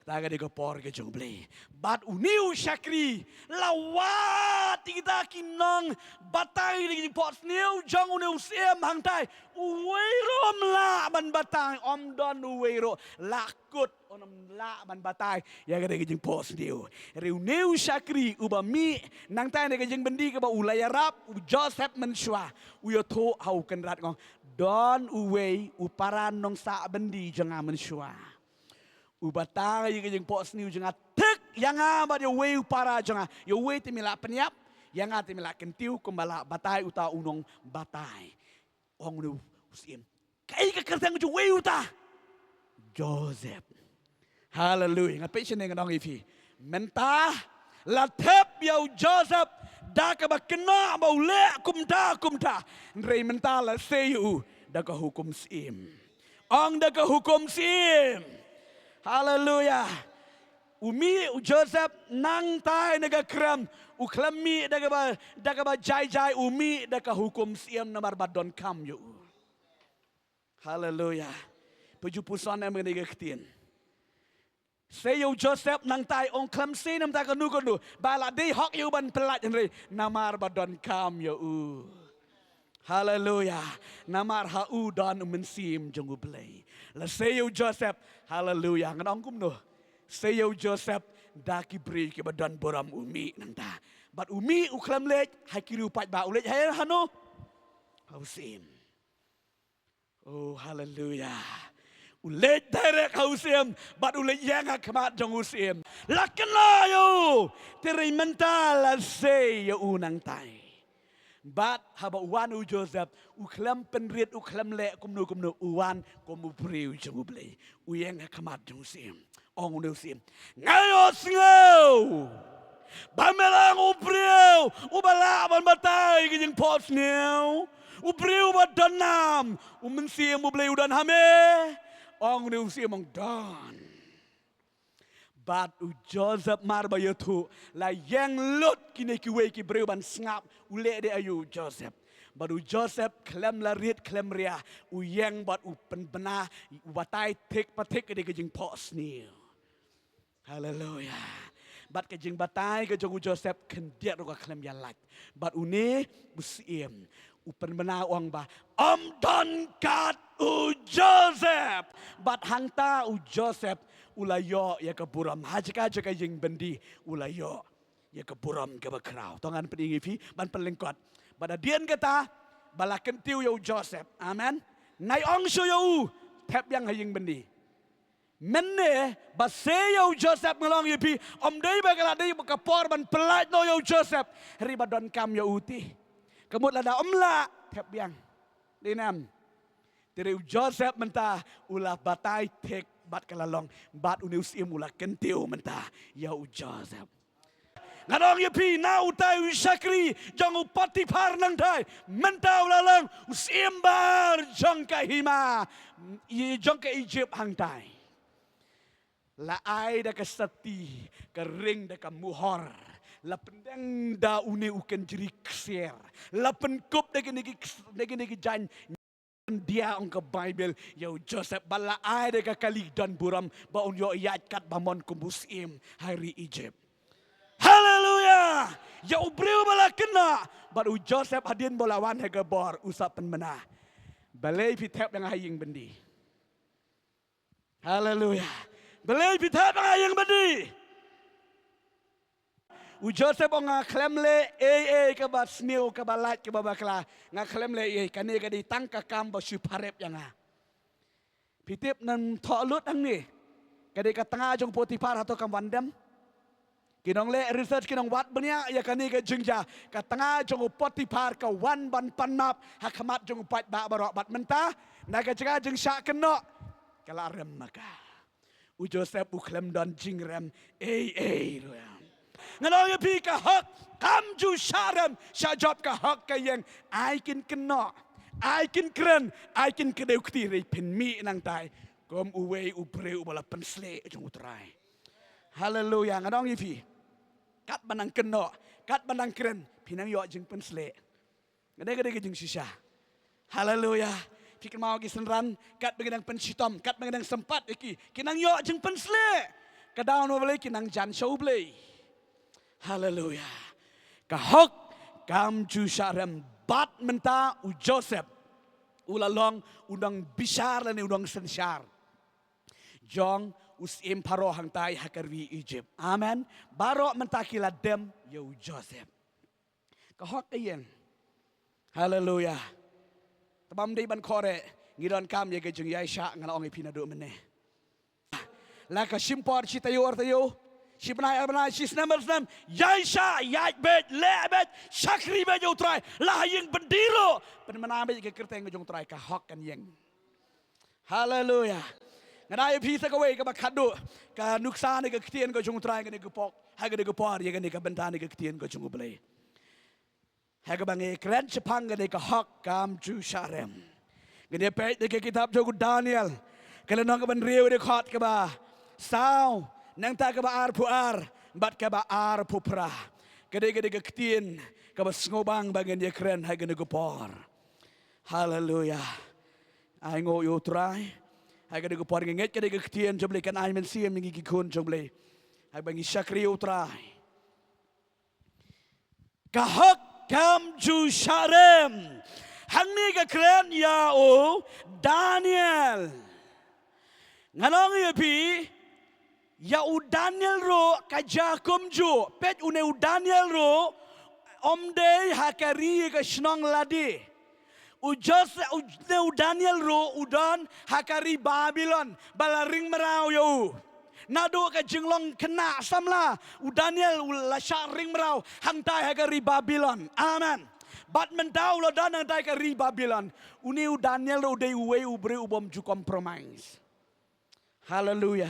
Kata ka dei ka por ka jong U Blei. Bad une u shakri la wad ïa kita ki nongbatai ïa ka jingphohsniew jong une u syiem hangtai. Uwei ruh um lah ban batai, ym don uwei ruh. La kut, un ym lah ban batai ïa ka dei ka jingphohsniew. Ruh une u shakri uba mih nangtai na ka jingbyndi kaba u la ïarap u Joseph mynshuwa, u ïathuh ha u kynrad, ong, don uwei u para nongsah byndi jong nga mynshuwa. U batai ïa ka jingphohsniew jong nga thik ïa nga bad ïa uwei u para jong nga. Ïa uwei te me lah pynïap, ïa nga te me lah kyntiew kumba la batai uta u nongbatai. Ong une u syiem, kaei ka kyrteng jong uwei uta? Joseph. Haleluya. Nga peit shane ngan ong ïa phi. Mynta la thep ïa u Joseph da kaba kynnoh ba u leh kumta kumta. Hynrei mynta la sei ïa u da ka hukum syiem. Ong da ka hukum syiem. Haleluya. U mih u Joseph nangtai na ka krem. U khlem mih da kaba, da kaba jai jai, u mih da ka hukum syiem namar ba donkam ïa u. Haleluya. Phi ju puson em kane ka ktien. Sei ïa u Joseph nangtai, ong khlem sei namar kano kano. Ba la dei hok ïa u ban pyllait, hynrei namar ba donkam ïa u. Haleluya. Namar ha u don u mynsiem jong U Blei. La sei ïa u Joseph. Haleluya. Ngan ong kumno? Sei ïa u Joseph da ki briew kiba don burom, u mih nangta. Bad u mih u khlem leit ha ki riew paidbah, u leit ha hano? Ha u syiem. Oh, haleluya. U leit direct ha u syiem, bad u leit ïeng ha khmat jong u syiem. La kynnoh ïa u, te hynrei mynta la sei ïa u nangtai. Bad haba u wan u Joseph, u khlem pynrit, u khlem leh kumno kumno, u wan kum u briew jong U Blei. U ïeng ha khmat jong u syiem. Ong une u syiem, nga ïohsngew ba me long u briew uba lah ban batai ki jingphohsniew, u briew uba don nam, u Mynsiem U Blei u don ha me. Ong une u syiem, ong don. Bad u Joseph mar ba ïathuh, la ïeng lut kine kiwei ki briew ban sngap u leh de aïu u Joseph. Bad u Joseph khlem la rit khlem ria, u ïeng bad u pynbna, u batai thik pa thik ka dei ka jingphohsniew. Haleluya. Bad ka jingbatai ka jong u Joseph khyndiat ruh ka khlem ïalait. Bad une u syiem u pynbna, u ong ba, ym don kat u Joseph. Bad hangta u Joseph u la ïoh ïa ka burom. Ha jaka jaka ïing byndi u la ïoh ïa ka burom kaba khraw. To ngan pyni ïa phi ban pynlyngkot. Bad hadien kata ba la kyntiew ïa u Joseph. Amen. Nai ong shuh ïa u, thep biang ha ïing byndi. Mynne ba sei ïa u Joseph, nga la ong ïa phi, ym dei ba ka la dei ka por ban pyllait noh ïa u Joseph. Hynrei ba donkam ïa u te. Ka mut lada ym lah, thep biang. Dei nam. Te hynrei u Joseph mynta u la batai thik bad ka la long, bad une u syiem u la kyntiew mynta ïa u Joseph. Ngan ong ïa phi, na utai u shakri jong u Potiphar nangtai, mynta u la long u syiem bar jong ka hima, i jong ka Egypt hangtai. La ai da ka sati, ka ring da ka muhor. La pyndeng da une u kynjri ksiar. La pynkup da kine ki, da kine ki jaiñ. Dia ong ka Baibl ïa u Joseph ba la ai da ka kali don burom ba un ïoh ïaid katba mon kum u syiem ha ri Egypt. Haleluya! Ïa u briew ba la kynnoh bad u Joseph hadien ba la wan ha ka bor u sa pynmynna. Balei phi thep ïa nga ha ïing byndi? Haleluya. Balei phi thep ïa nga ha ïing byndi? U Joseph ong nga khlem leh ei ei kaba sniew, kaba lait, kaba bakla. Nga khlem leh ei ei, kane ka dei tang ka kam ba shu pharep ïa nga. Phi tip ngan thoh lut hangne. Ka dei ka tnga jong u Potiphar hato kam wan dem? Ki nongleh research ki nongwad bniah ïa kane ka jingjia. Ka tnga jong u Potiphar ka wan ban pan map ha khmat jong u paidbah baroh bad mynta na ka jaka jingshah kynnoh ka la rem ma ka. U Joseph u khlem don jingrem ei ei ruh. Ngan ong ïa phi, ka hok kam ju shah rem shah jop, ka hok ka ïeng, ai kin kynnoh, ai kin kren, ai kin kdew kti, hynrei phin mih nangtai kum uwei u briew uba la pynshlei jong u Trai. Haleluya. Ngan ong ïa phi, katba nang kynnoh, katba nang kren, phi nang ïoh jingpynshlei. Ka dei, ka dei ka jingshisha. Haleluya. Phi kynmaw ki synran, katba ngi dang pynshitom, katba ngi dang sympat ïa ki, ki nang ïoh jingpynshlei. Ka daw na U Blei, ki nang jan sha U Blei. Haleluya. Ka hok kam ju shah rem. Bad mynta u Joseph u la long u nongbishar lane u nongsynshar jong u syiem Pharaoh hangtai ha ka ri Egypt. Amen. Baroh mynta ki la dem ïa u Joseph. Ka hok ka ïeng. Haleluya. Te bym dei ban khore, ngi donkam ïa ka jingïaishah, nga la ong ïa phi naduh mynne. La ka shim por shi taïew ar taïew, shi bnai ar bnai, shi snem ar snem, ïaishah, ïaid beit, leh beit, shakri beit ïa u Trai, la ha ïing byndi ruh, pynmynna beit ïa ka kyrteng ka jong u Trai, ka hok kan ïeng. Haleluya. Nga ai ïa phi sa kawei kaba khatduh, ka nuksa ne ka ktien ka jong u Trai ha kane ka por, ha kane ka por, ïa kane ka bynta ne ka ktien ka jong U Blei. Ha kaba ngi kren shaphang kane ka hok kam ju shah rem, ngi ïa peit na ka kitab jong u Daniel, ka lynnong kaba hynriew, dkhot kaba saw, nangta kaba arphew ar bad kaba arphew phra. Ka dei, ka dei ka ktien kaba sngewbang ba ngin ïa kren ha kane ka por. Haleluya. Ai nguh ïa u Trai. Ha kane ka por ngi ngeit ka dei ka ktien jong U Blei kan ai mynsiem ïa ngi ki khun jong U Blei. Ha kaba ngi shakri ïa u Trai. Ka hok kam ju shah rem. Hangne ka kren ïa u Daniel. Ngan ong ïa phi, ïa u Daniel ruh ka jia kumjuh. Peit, une u Daniel ruh um dei ha ka ri, ka shnong lade. U Joseph, u, u Daniel ruh u don ha ka ri Babilon, ba la ring mraw ïa u. Naduh ka jinglong khynnah samla, u Daniel u la shah ring mraw hangtai ha ka ri Babilon. Amen. Bad mynta u la don hangtai ka ri Babilon. Une u Daniel ruh u dei uwei u briew u bym ju compromise. Haleluya.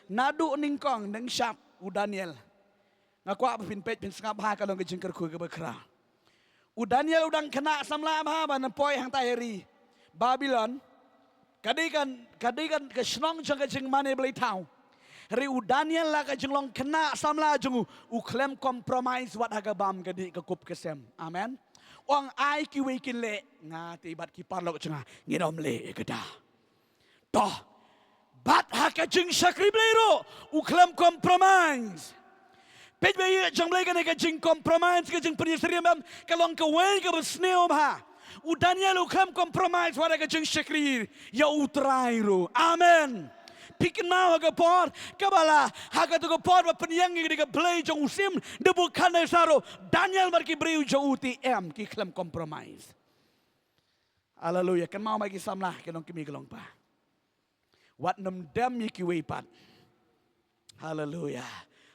Naduh nyngkong nyngshap u Daniel. Nga kwah ba phin peit, phin sngap ha ka long ka jingkyrkhu kaba khraw. U Daniel u dang khynnah samla bha ban poi hangtai ha ri Babilon. Ka dei kan, ka dei kan ka shnong jong ka jingmane blei thaw. Hynrei u Daniel la ka jinglong khynnah samla jong u, u khlem compromise wat ha ka bam ka dih ka kup ka sem. Amen. Ong ai kiwei kin leh, nga te bad ki paralok jong nga ngin ym leh ïa kata. To, bad ha ka jingshakri Blei ruh u khlem compromise. Peit ba ïa jong Blei kane ka jingcompromise, ka jingpynïasyriem em, ka long kawei kaba sniew bha. U Daniel u khlem compromise wat ha ka jingshakri ïa u Trai ruh. Amen. Phi kynmaw ha ka por kaba la, ha kata ka por ba pynïeng ïa ka Blei jong u syiem Nebukhadnessar ruh, Daniel bad ki briew jong u te em, ki khlem compromise. Haleluya. Kynmaw ma ki samla, ki long kmie ki long kpa. Wat nym dem ïa kiwei pat. Haleluya.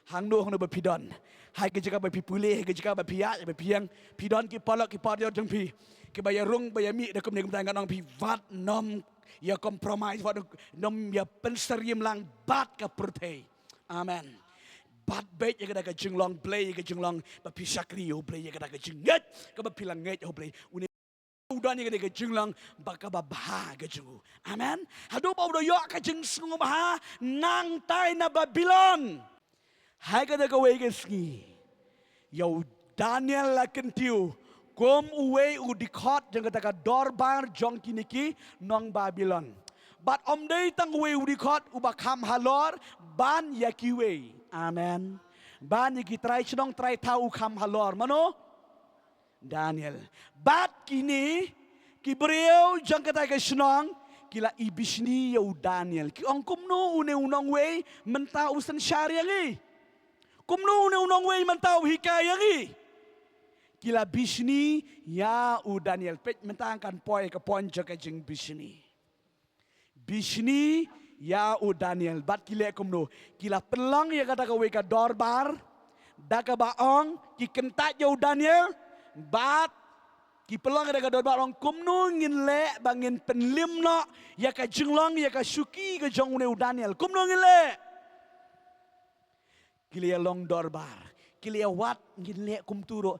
Hangno hangno ba phi don, ha ka jaka ba phi pule, ha ka jaka ba phi ïaid, ba phi ïeng, phi don ki paralok ki parajor jong phi kiba ïa rung ba ïa mih da kumne kumta, ngan ong phi, wat nym ïa compromise, wat nym ïa pynsyriem lang bad ka pyrthei. Amen. Bat beit ïa kata ka jinglong Blei, ïa ka jinglong ba phi shakri ïa u Blei, ïa kata ka jingngeit kaba phi la ngeit ïa u Blei. Une u don ïa kata ka jinglong ba kaba bha ka jong u. Amen. Haduh ba u da ïoh ka jingsngewbha nangtai na Babilon. Ha kata kawei ka sngi, ïa u Daniel la kyntiew kum uwei u dkhot jong kata ka dorbar jong kine ki nong Babilon. Bad ym dei tang uwei u dkhot uba kham halor ban ïa kiwei. Amen. Ban ïa ki trai shnong trai thaw u kham halor. Mano? Daniel. Bad kine ki briew jong kata ka shnong ki la ibishni ïa u Daniel. Ki ong, kumno une u nongwei mynta u synshar ïa ngi? Kumno une u nongwei mynta u hikai ïa ngi? Ki la bishni ïa u Daniel. Peit mynta kan poi ka point jong ka jingbishni. Bishni ïa u Daniel. Bad ki leh kumno? Ki la pynlong ïa kata kawei ka dorbar da kaba ong ki kyntait ïa u Daniel. Bad ki pynlong ïa kata ka dorbar, ong, kumno ngin leh ba ngin pynlim noh ïa ka jinglong, ïa ka shuki ka jong une u Daniel? Kumno ngin leh? Ki la ïa long dorbar, ki la ïa wad, ngin leh kumtu ruh.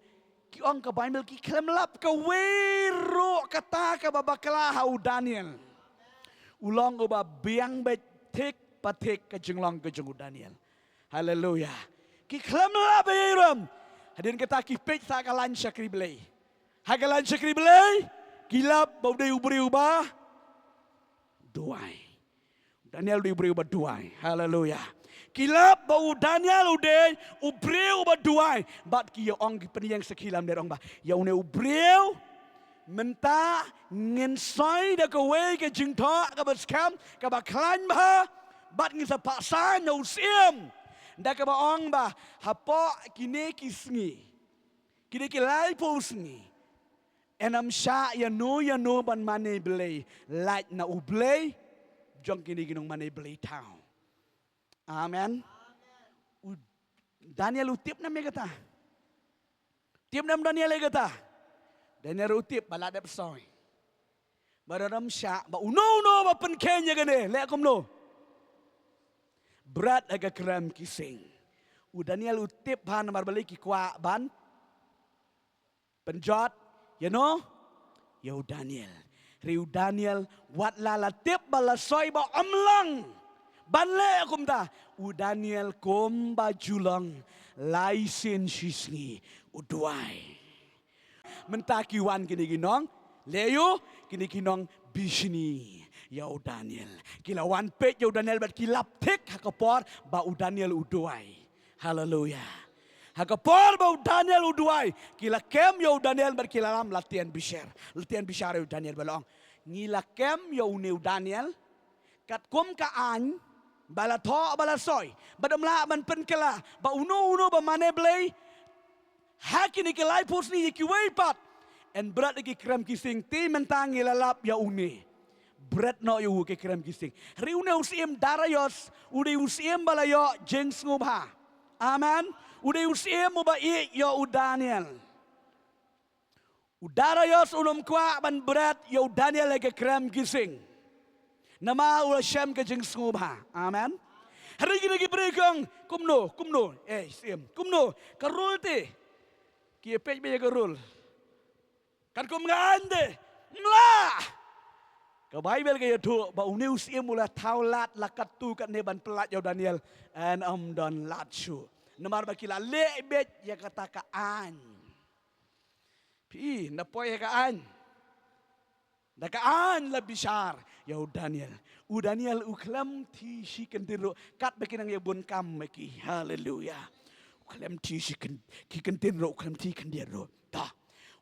Ki ong ka Baibl ki khlem lap kawei ruh kata kaba bakla ha u Daniel. U long uba biang beit thik pa thik ka jinglong ka jong u Daniel. Haleluya. Ki khlem lap ei ei ruh. Hadien kata ki peit sa ka lain shakri Blei. Ha ka lain shakri Blei ki lap ba u dei u briew uba duwai. Daniel u dei u briew uba duwai. Haleluya. Ki lap ba u Daniel u dei u briew uba duwai. Bad ki ïa ong, ki pynïeng sakhi lamler, ong ba ïa une u briew mynta ngin soi da kawei ka jingthoh kaba skhem, kaba khlaiñ bha. Bad ngin sa pah saiñ na u syiem da kaba ong ba hapoh kine ki sngi, kine ki laiphew sngi, yn ym shah ïano ïano ban mane Blei lait na u Blei jong kine ki nongmane blei thaw. Amen. U Daniel u tip ne em ïa kata? Tip ne em Daniel ïa kata? Daniel u tip ba la dep soi. Ba don ym shah ba uno uno ba pynkheiñ ïa kane, leh kumno? Bret ha ka krem ki sing. U Daniel u tip bha namar balei ki kwah ban pynjot ïano? Ïa u Daniel. Hynrei u Daniel wat la la tip ba la soi ba ym long ban leh kumta, u Daniel kumba ju long lai sien shi sngi u duwai. Mynta ki wan kine ki nong, leh ïa u, kine ki nongbishni ïa u Daniel. Ki la wan peit ïa u Daniel bad ki lap thik ha ka por ba u Daniel u duwai. Haleluya. Ha ka por ba u Daniel u duwai, ki la kem ïa u Daniel bad ki la lam, la tian bishar. La tian bishar ïa u Daniel bad la ong, ngi la kem ïa une u Daniel katkum ka aiñ ba la thoh ba la soi, bad ym lah ban pynkylla ba uno uno ba mane Blei ha kine ki laiphew sngi ïa kiwei pat yn bret ïa ki krem ki sing. Te mynta ngi la lap ïa une. Bret noh ïa u ki krem ki sing. Hynrei une u syiem Darius u dei u syiem ba la ïoh jingsngewbha. Amen. U dei u syiem uba ïeit ïa u Daniel. U Darius un ym kwah ban bret ïa u Daniel ha ki krem ki sing. Namar u la shem ka jingsngewbha. Amen. Hynrei kine ki briew ki ong, kumno, kumno, eh, syiem, kumno, ka rul te. Ki ïa peit beit ïa ka rul. Katkum ka aiñ te. Ym lah. Ka Baibl ka ïathuh ba une u syiem u la thaw lad la katto katne ban pyllait ïa u Daniel. Yn ym don lad shuh. Namar ba ki la leh beit ïa kata ka aiñ. Phi, na poi ha ka aiñ. Da ka aiñ la bishar ïa u Daniel. U Daniel u khlem thiah shi kyntien ruh katba ki nang ïa bun kam ma ki. Haleluya. U khlem thiah shi kyn-, ki kyntien ruh, u khlem thiah kyntien ruh. Ta.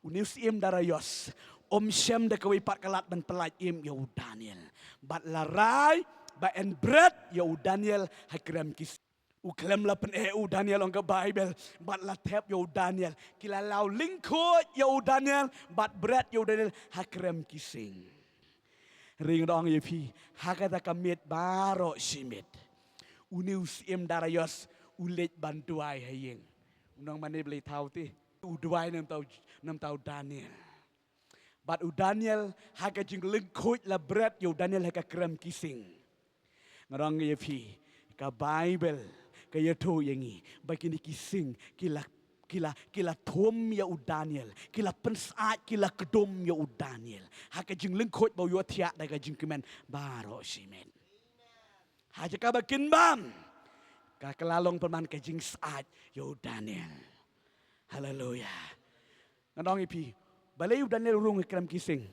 Une u syiem Darius um shem da kawei pat ka lad ban pyllait im ïa u Daniel. Bad la rai ba yn bret ïa u Daniel ha krem ki sing. U khlem la pyneh u Daniel, ong ka Baibl, bad la thep ïa u Daniel. Ki la law lyngkhuid ïa u Daniel bad bret ïa u Daniel ha krem ki sing. Hynrei nga da ong ïa phi, ha kata ka miet baroh shi miet, une u syiem Darius u leit ban duwai ha ïing. U nongmane blei thaw te u duwai na ka bynta u, na ka bynta u Daniel. Bad u Daniel, ha ka jinglyngkhuid la bret ïa u Daniel ha ka krem ki sing. Nga da ong ïa phi, ka Baibl Ka ïathuh ïa ngi ba kine ki sing ki la, ki la, ki la thum ïa u Daniel, ki la pynsyaid, ki la kdum ïa u Daniel ha ka jinglyngkhuid ba u ïohthiah da ka jingkmen baroh shi miet. Ha jaka ba kin bam, ka, ka la long pynban ka jingsyaid ïa u Daniel. Haleluya. Ngan ong ïa phi, balei u Daniel u rung ha krem ki sing?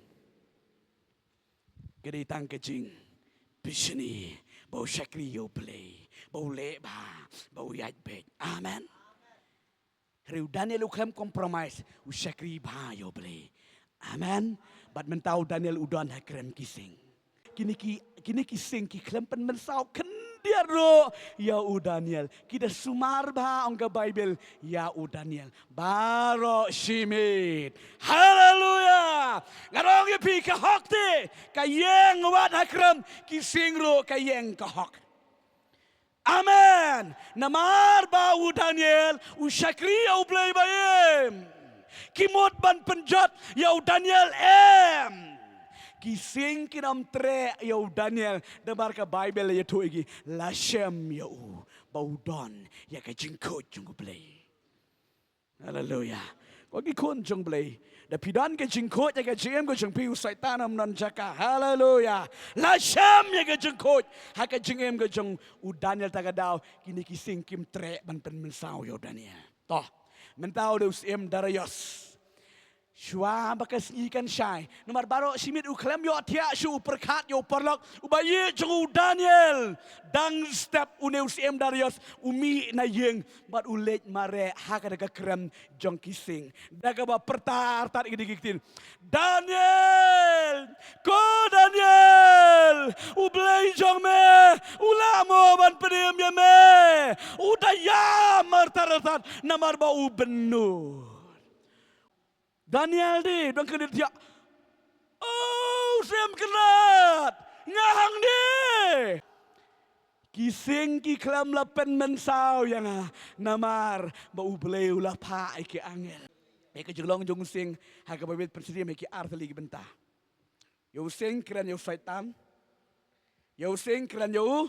Ka dei tang ka jingbishni ba u shakri ïa u Blei, ba u leh bha, ba u ïaid beit. Amen. Hynrei u Daniel u khlem compromise, u shakri bha ïa u Blei. Amen. Bad mynta u Daniel u don ha krem ki sing. Kine ki, kine ki sing ki khlem pynmynsaw khyndiat ruh ïa u Daniel. Ki da sumar bha, ong ka Baibl, ïa u Daniel baroh shi miet. Haleluya. Ngan ong ïa phi, ka hok te ka ïeng wat ha krem ki sing ruh ka ïeng ka hok. Amen. Namar ba u Daniel u shakri ïa u Blei ba im. Ki mut ban pynjot ïa u Daniel em. Ki sing kin ym treh ïa u Daniel. Namar ka Baibl la ïathuh ïa ngi, la shem ïa u ba u don ïa ka jingkhuid jong u Blei. Haleluya. Ko ki khun jong u Blei, da phi don ka jingkhuid ha ka jingim ka jong phi, u Soitan um don jaka. Haleluya. La shem ïa ka jingkhuid ha ka jingim ka jong u Daniel. Ta ka daw kine ki sing kim treh ban pynmynsaw ïa u Daniel. To, mynta u dei u syiem Darius. Shuwa ba ka sngi kan shai, namar baroh shi miet u khlem ïohthiah shuh, u pyrkhat ïa u paralok uba ïeit jong u Daniel. Dang step une u syiem Darius u mih na ïing bad u leit mareh ha kata ka krem jong ki sing. Da kaba pyrta artat ïa kine ki ktien, Daniel, ko Daniel, u Blei jong me u lah mo ban pynim ïa me. U da ïam artat artat namar ba u bynnud. Daniel de dang kyndiat ïa. Oh, u Syiem Kynrad, nga hangne. Ki sing ki khlem la pynmynsaw ïa nga namar ba u Blei u la phah ïa ki angel. Ïa ka jinglong jong u sing ha kaba bit pynsyriem ïa ki ar tylli ki bynta. Ïa u sing kren ïa u Soitan. Ïa u sing kren ïa u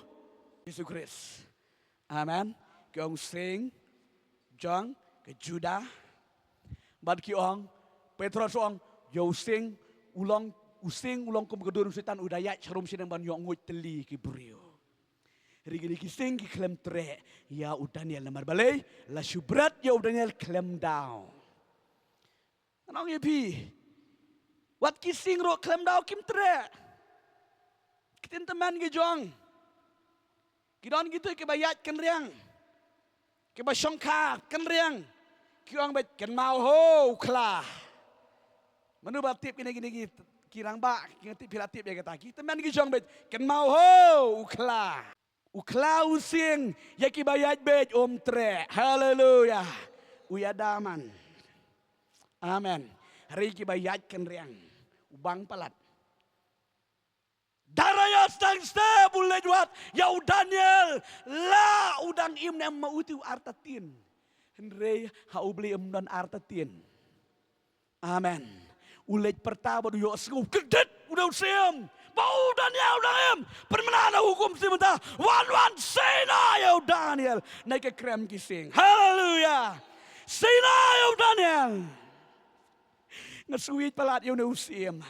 Jisu Khrist. Amen. Ki ong sing jong ka Judah. Bad ki ong, Petros u ong, ïa u sing u long, u sing u long kum ka dur u Soitan u da ïaid sharum shadem ban ïoh nguid tylli ki briew. Hynrei kine ki sing ki khlem treh ïa u Daniel namar balei? La shu bret ïa u Daniel khlem daw. Ngan ong ïa phi, wat ki sing ruh khlem daw kim treh. Ki ktien tymmen ki jong. Ki don kito kiba ïaid kynriang, kiba shongkha kynriang. Ki ong beit, kynmaw ho u khla. Mano ba tip kine, kine ki, ki rangbah, ki tip, phi la tip ïa kata. Ki tymmen ki jong beit, kynmaw ho u khla. U khla u sing ïa kiba ïaid beit um treh. Haleluya. U ïada man. Amen. Hynrei kiba ïaid kynriang u bang palat. Darius dang step u leit wad ïa u Daniel, la u dang im ne em ma u te u artatien. Hynrei ha u Blei ym don artatien. Amen. U leit pyrta bad u ïohsngew kdit u dei u syiem. Ba u Daniel u dang im. Pynmynna na hukum syiem mynta. Wan, wan, sei noh ïa u Daniel na ka krem ki sing. Haleluya. Sei noh ïa u Daniel. Nga sngewthuh palat ïa une u syiem.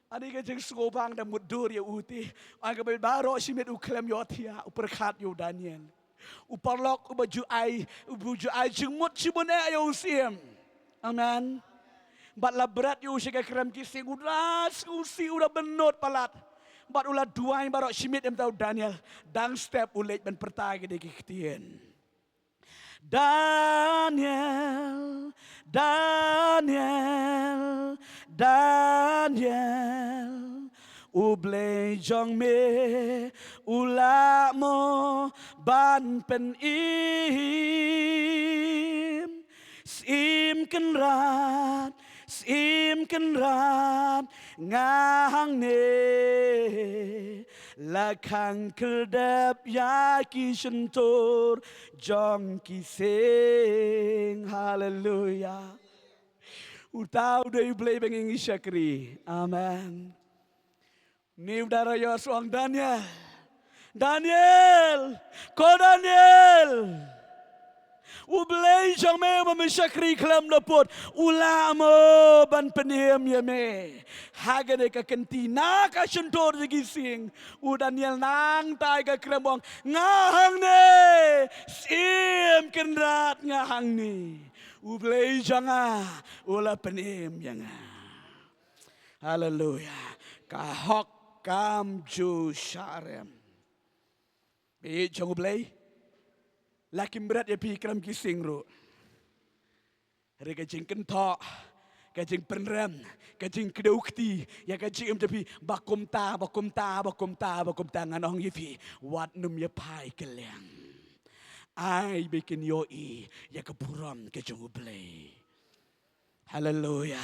Ani ka jingsngewbha da mutdur ïa u te. Ong ka Baibl baroh shi miet u khlem ïohthiah, u pyrkhat ïa u Daniel. U paralok uba ju ai, uba ju ai jingmut shibun eh ïa u syiem. Amen. Bad la bret ïa u sha ka krem ki sing, u da sngewsih, u da bynnud palat. Bad u la duwai baroh shi miet, em, ta u Daniel. Dang step u leit ban pyrta kine ki ktien. Daniel, Daniel, Daniel, u Blei jong me u lah mo ban pynim. Syiem Kynrad, Syiem Kynrad, nga hangne la khang khyrdep ïa ki shyntur jong ki sing. Haleluya. Uta u dei u Blei ba ngi shakri. Amen. Une u Darius u ong, Daniel, Daniel, ko Daniel, U Blei jong me uba me shakri khlem da pud, u lah mo ban pynim ïa me ha kane ka kynti na ka shyntur jong ki sying. U Daniel nangta ïa ka krem u ong, nga hangne, Syiem Kynrad nga hangne. U Blei jong nga u la pynim ïa nga. Haleluya. Ka hok kam ju sharem. Phi jong U Blei, la kim bret ïa phi ki krem ki sying ruh. Hynrei ka jingkynthoh, ka jingpynrem, ka jingkdew kti ïa ka jingim jong phi ba kumta, ba kumta, ba kumta, ba kumta, ngan ong ïa phi, wat nym ïa phai kylliang. Ai ba kin ïohi ïa ka burom ka jong U Blei. Haleluya.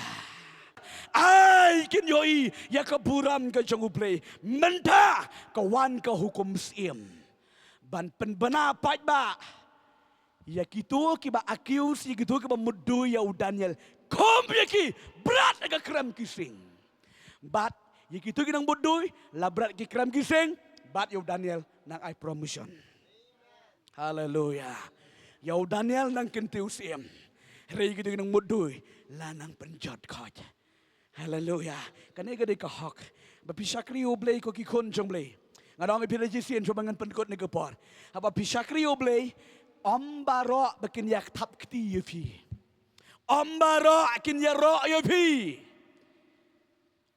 Ai kin ïohi ïa ka burom ka jong U Blei. Mynta ka wan ka hukum syiem ban pynbna paidbah ïa kito kiba accuse, ïa kito kiba mutdur ïa u Daniel. Khum ïa ki, bret ïa ka krem ki sying. Bad ïa kito ki nang mutdur, la bret ki krem ki sying, bad ïa u Daniel nang ai promotion. Haleluya. Ïa u Daniel nang kyntiew syiem. Hynrei ïa kito ki nang mutdur, la nang pynjot khoit. Haleluya. Kane ka dei ka hok. Ba phi shakri U Blei ko ki khun jong U Blei. Nga dang ong ïa phi da shisien shuwa ba ngan pynkut kane ka por. Haba phi shakri U Blei, ym baroh ba kin ïa thap kti ïa phi. Ym baroh kin ïaroh ïa phi.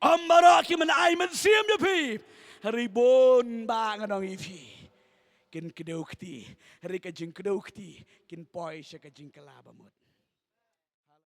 Ym baroh kin ai mynsiem ïa phi. Hynrei bun ba ngan ong ïa phi, kin kdew kti. Hynrei ka jingkdew kti kin poi sha ka jingkylla bamut.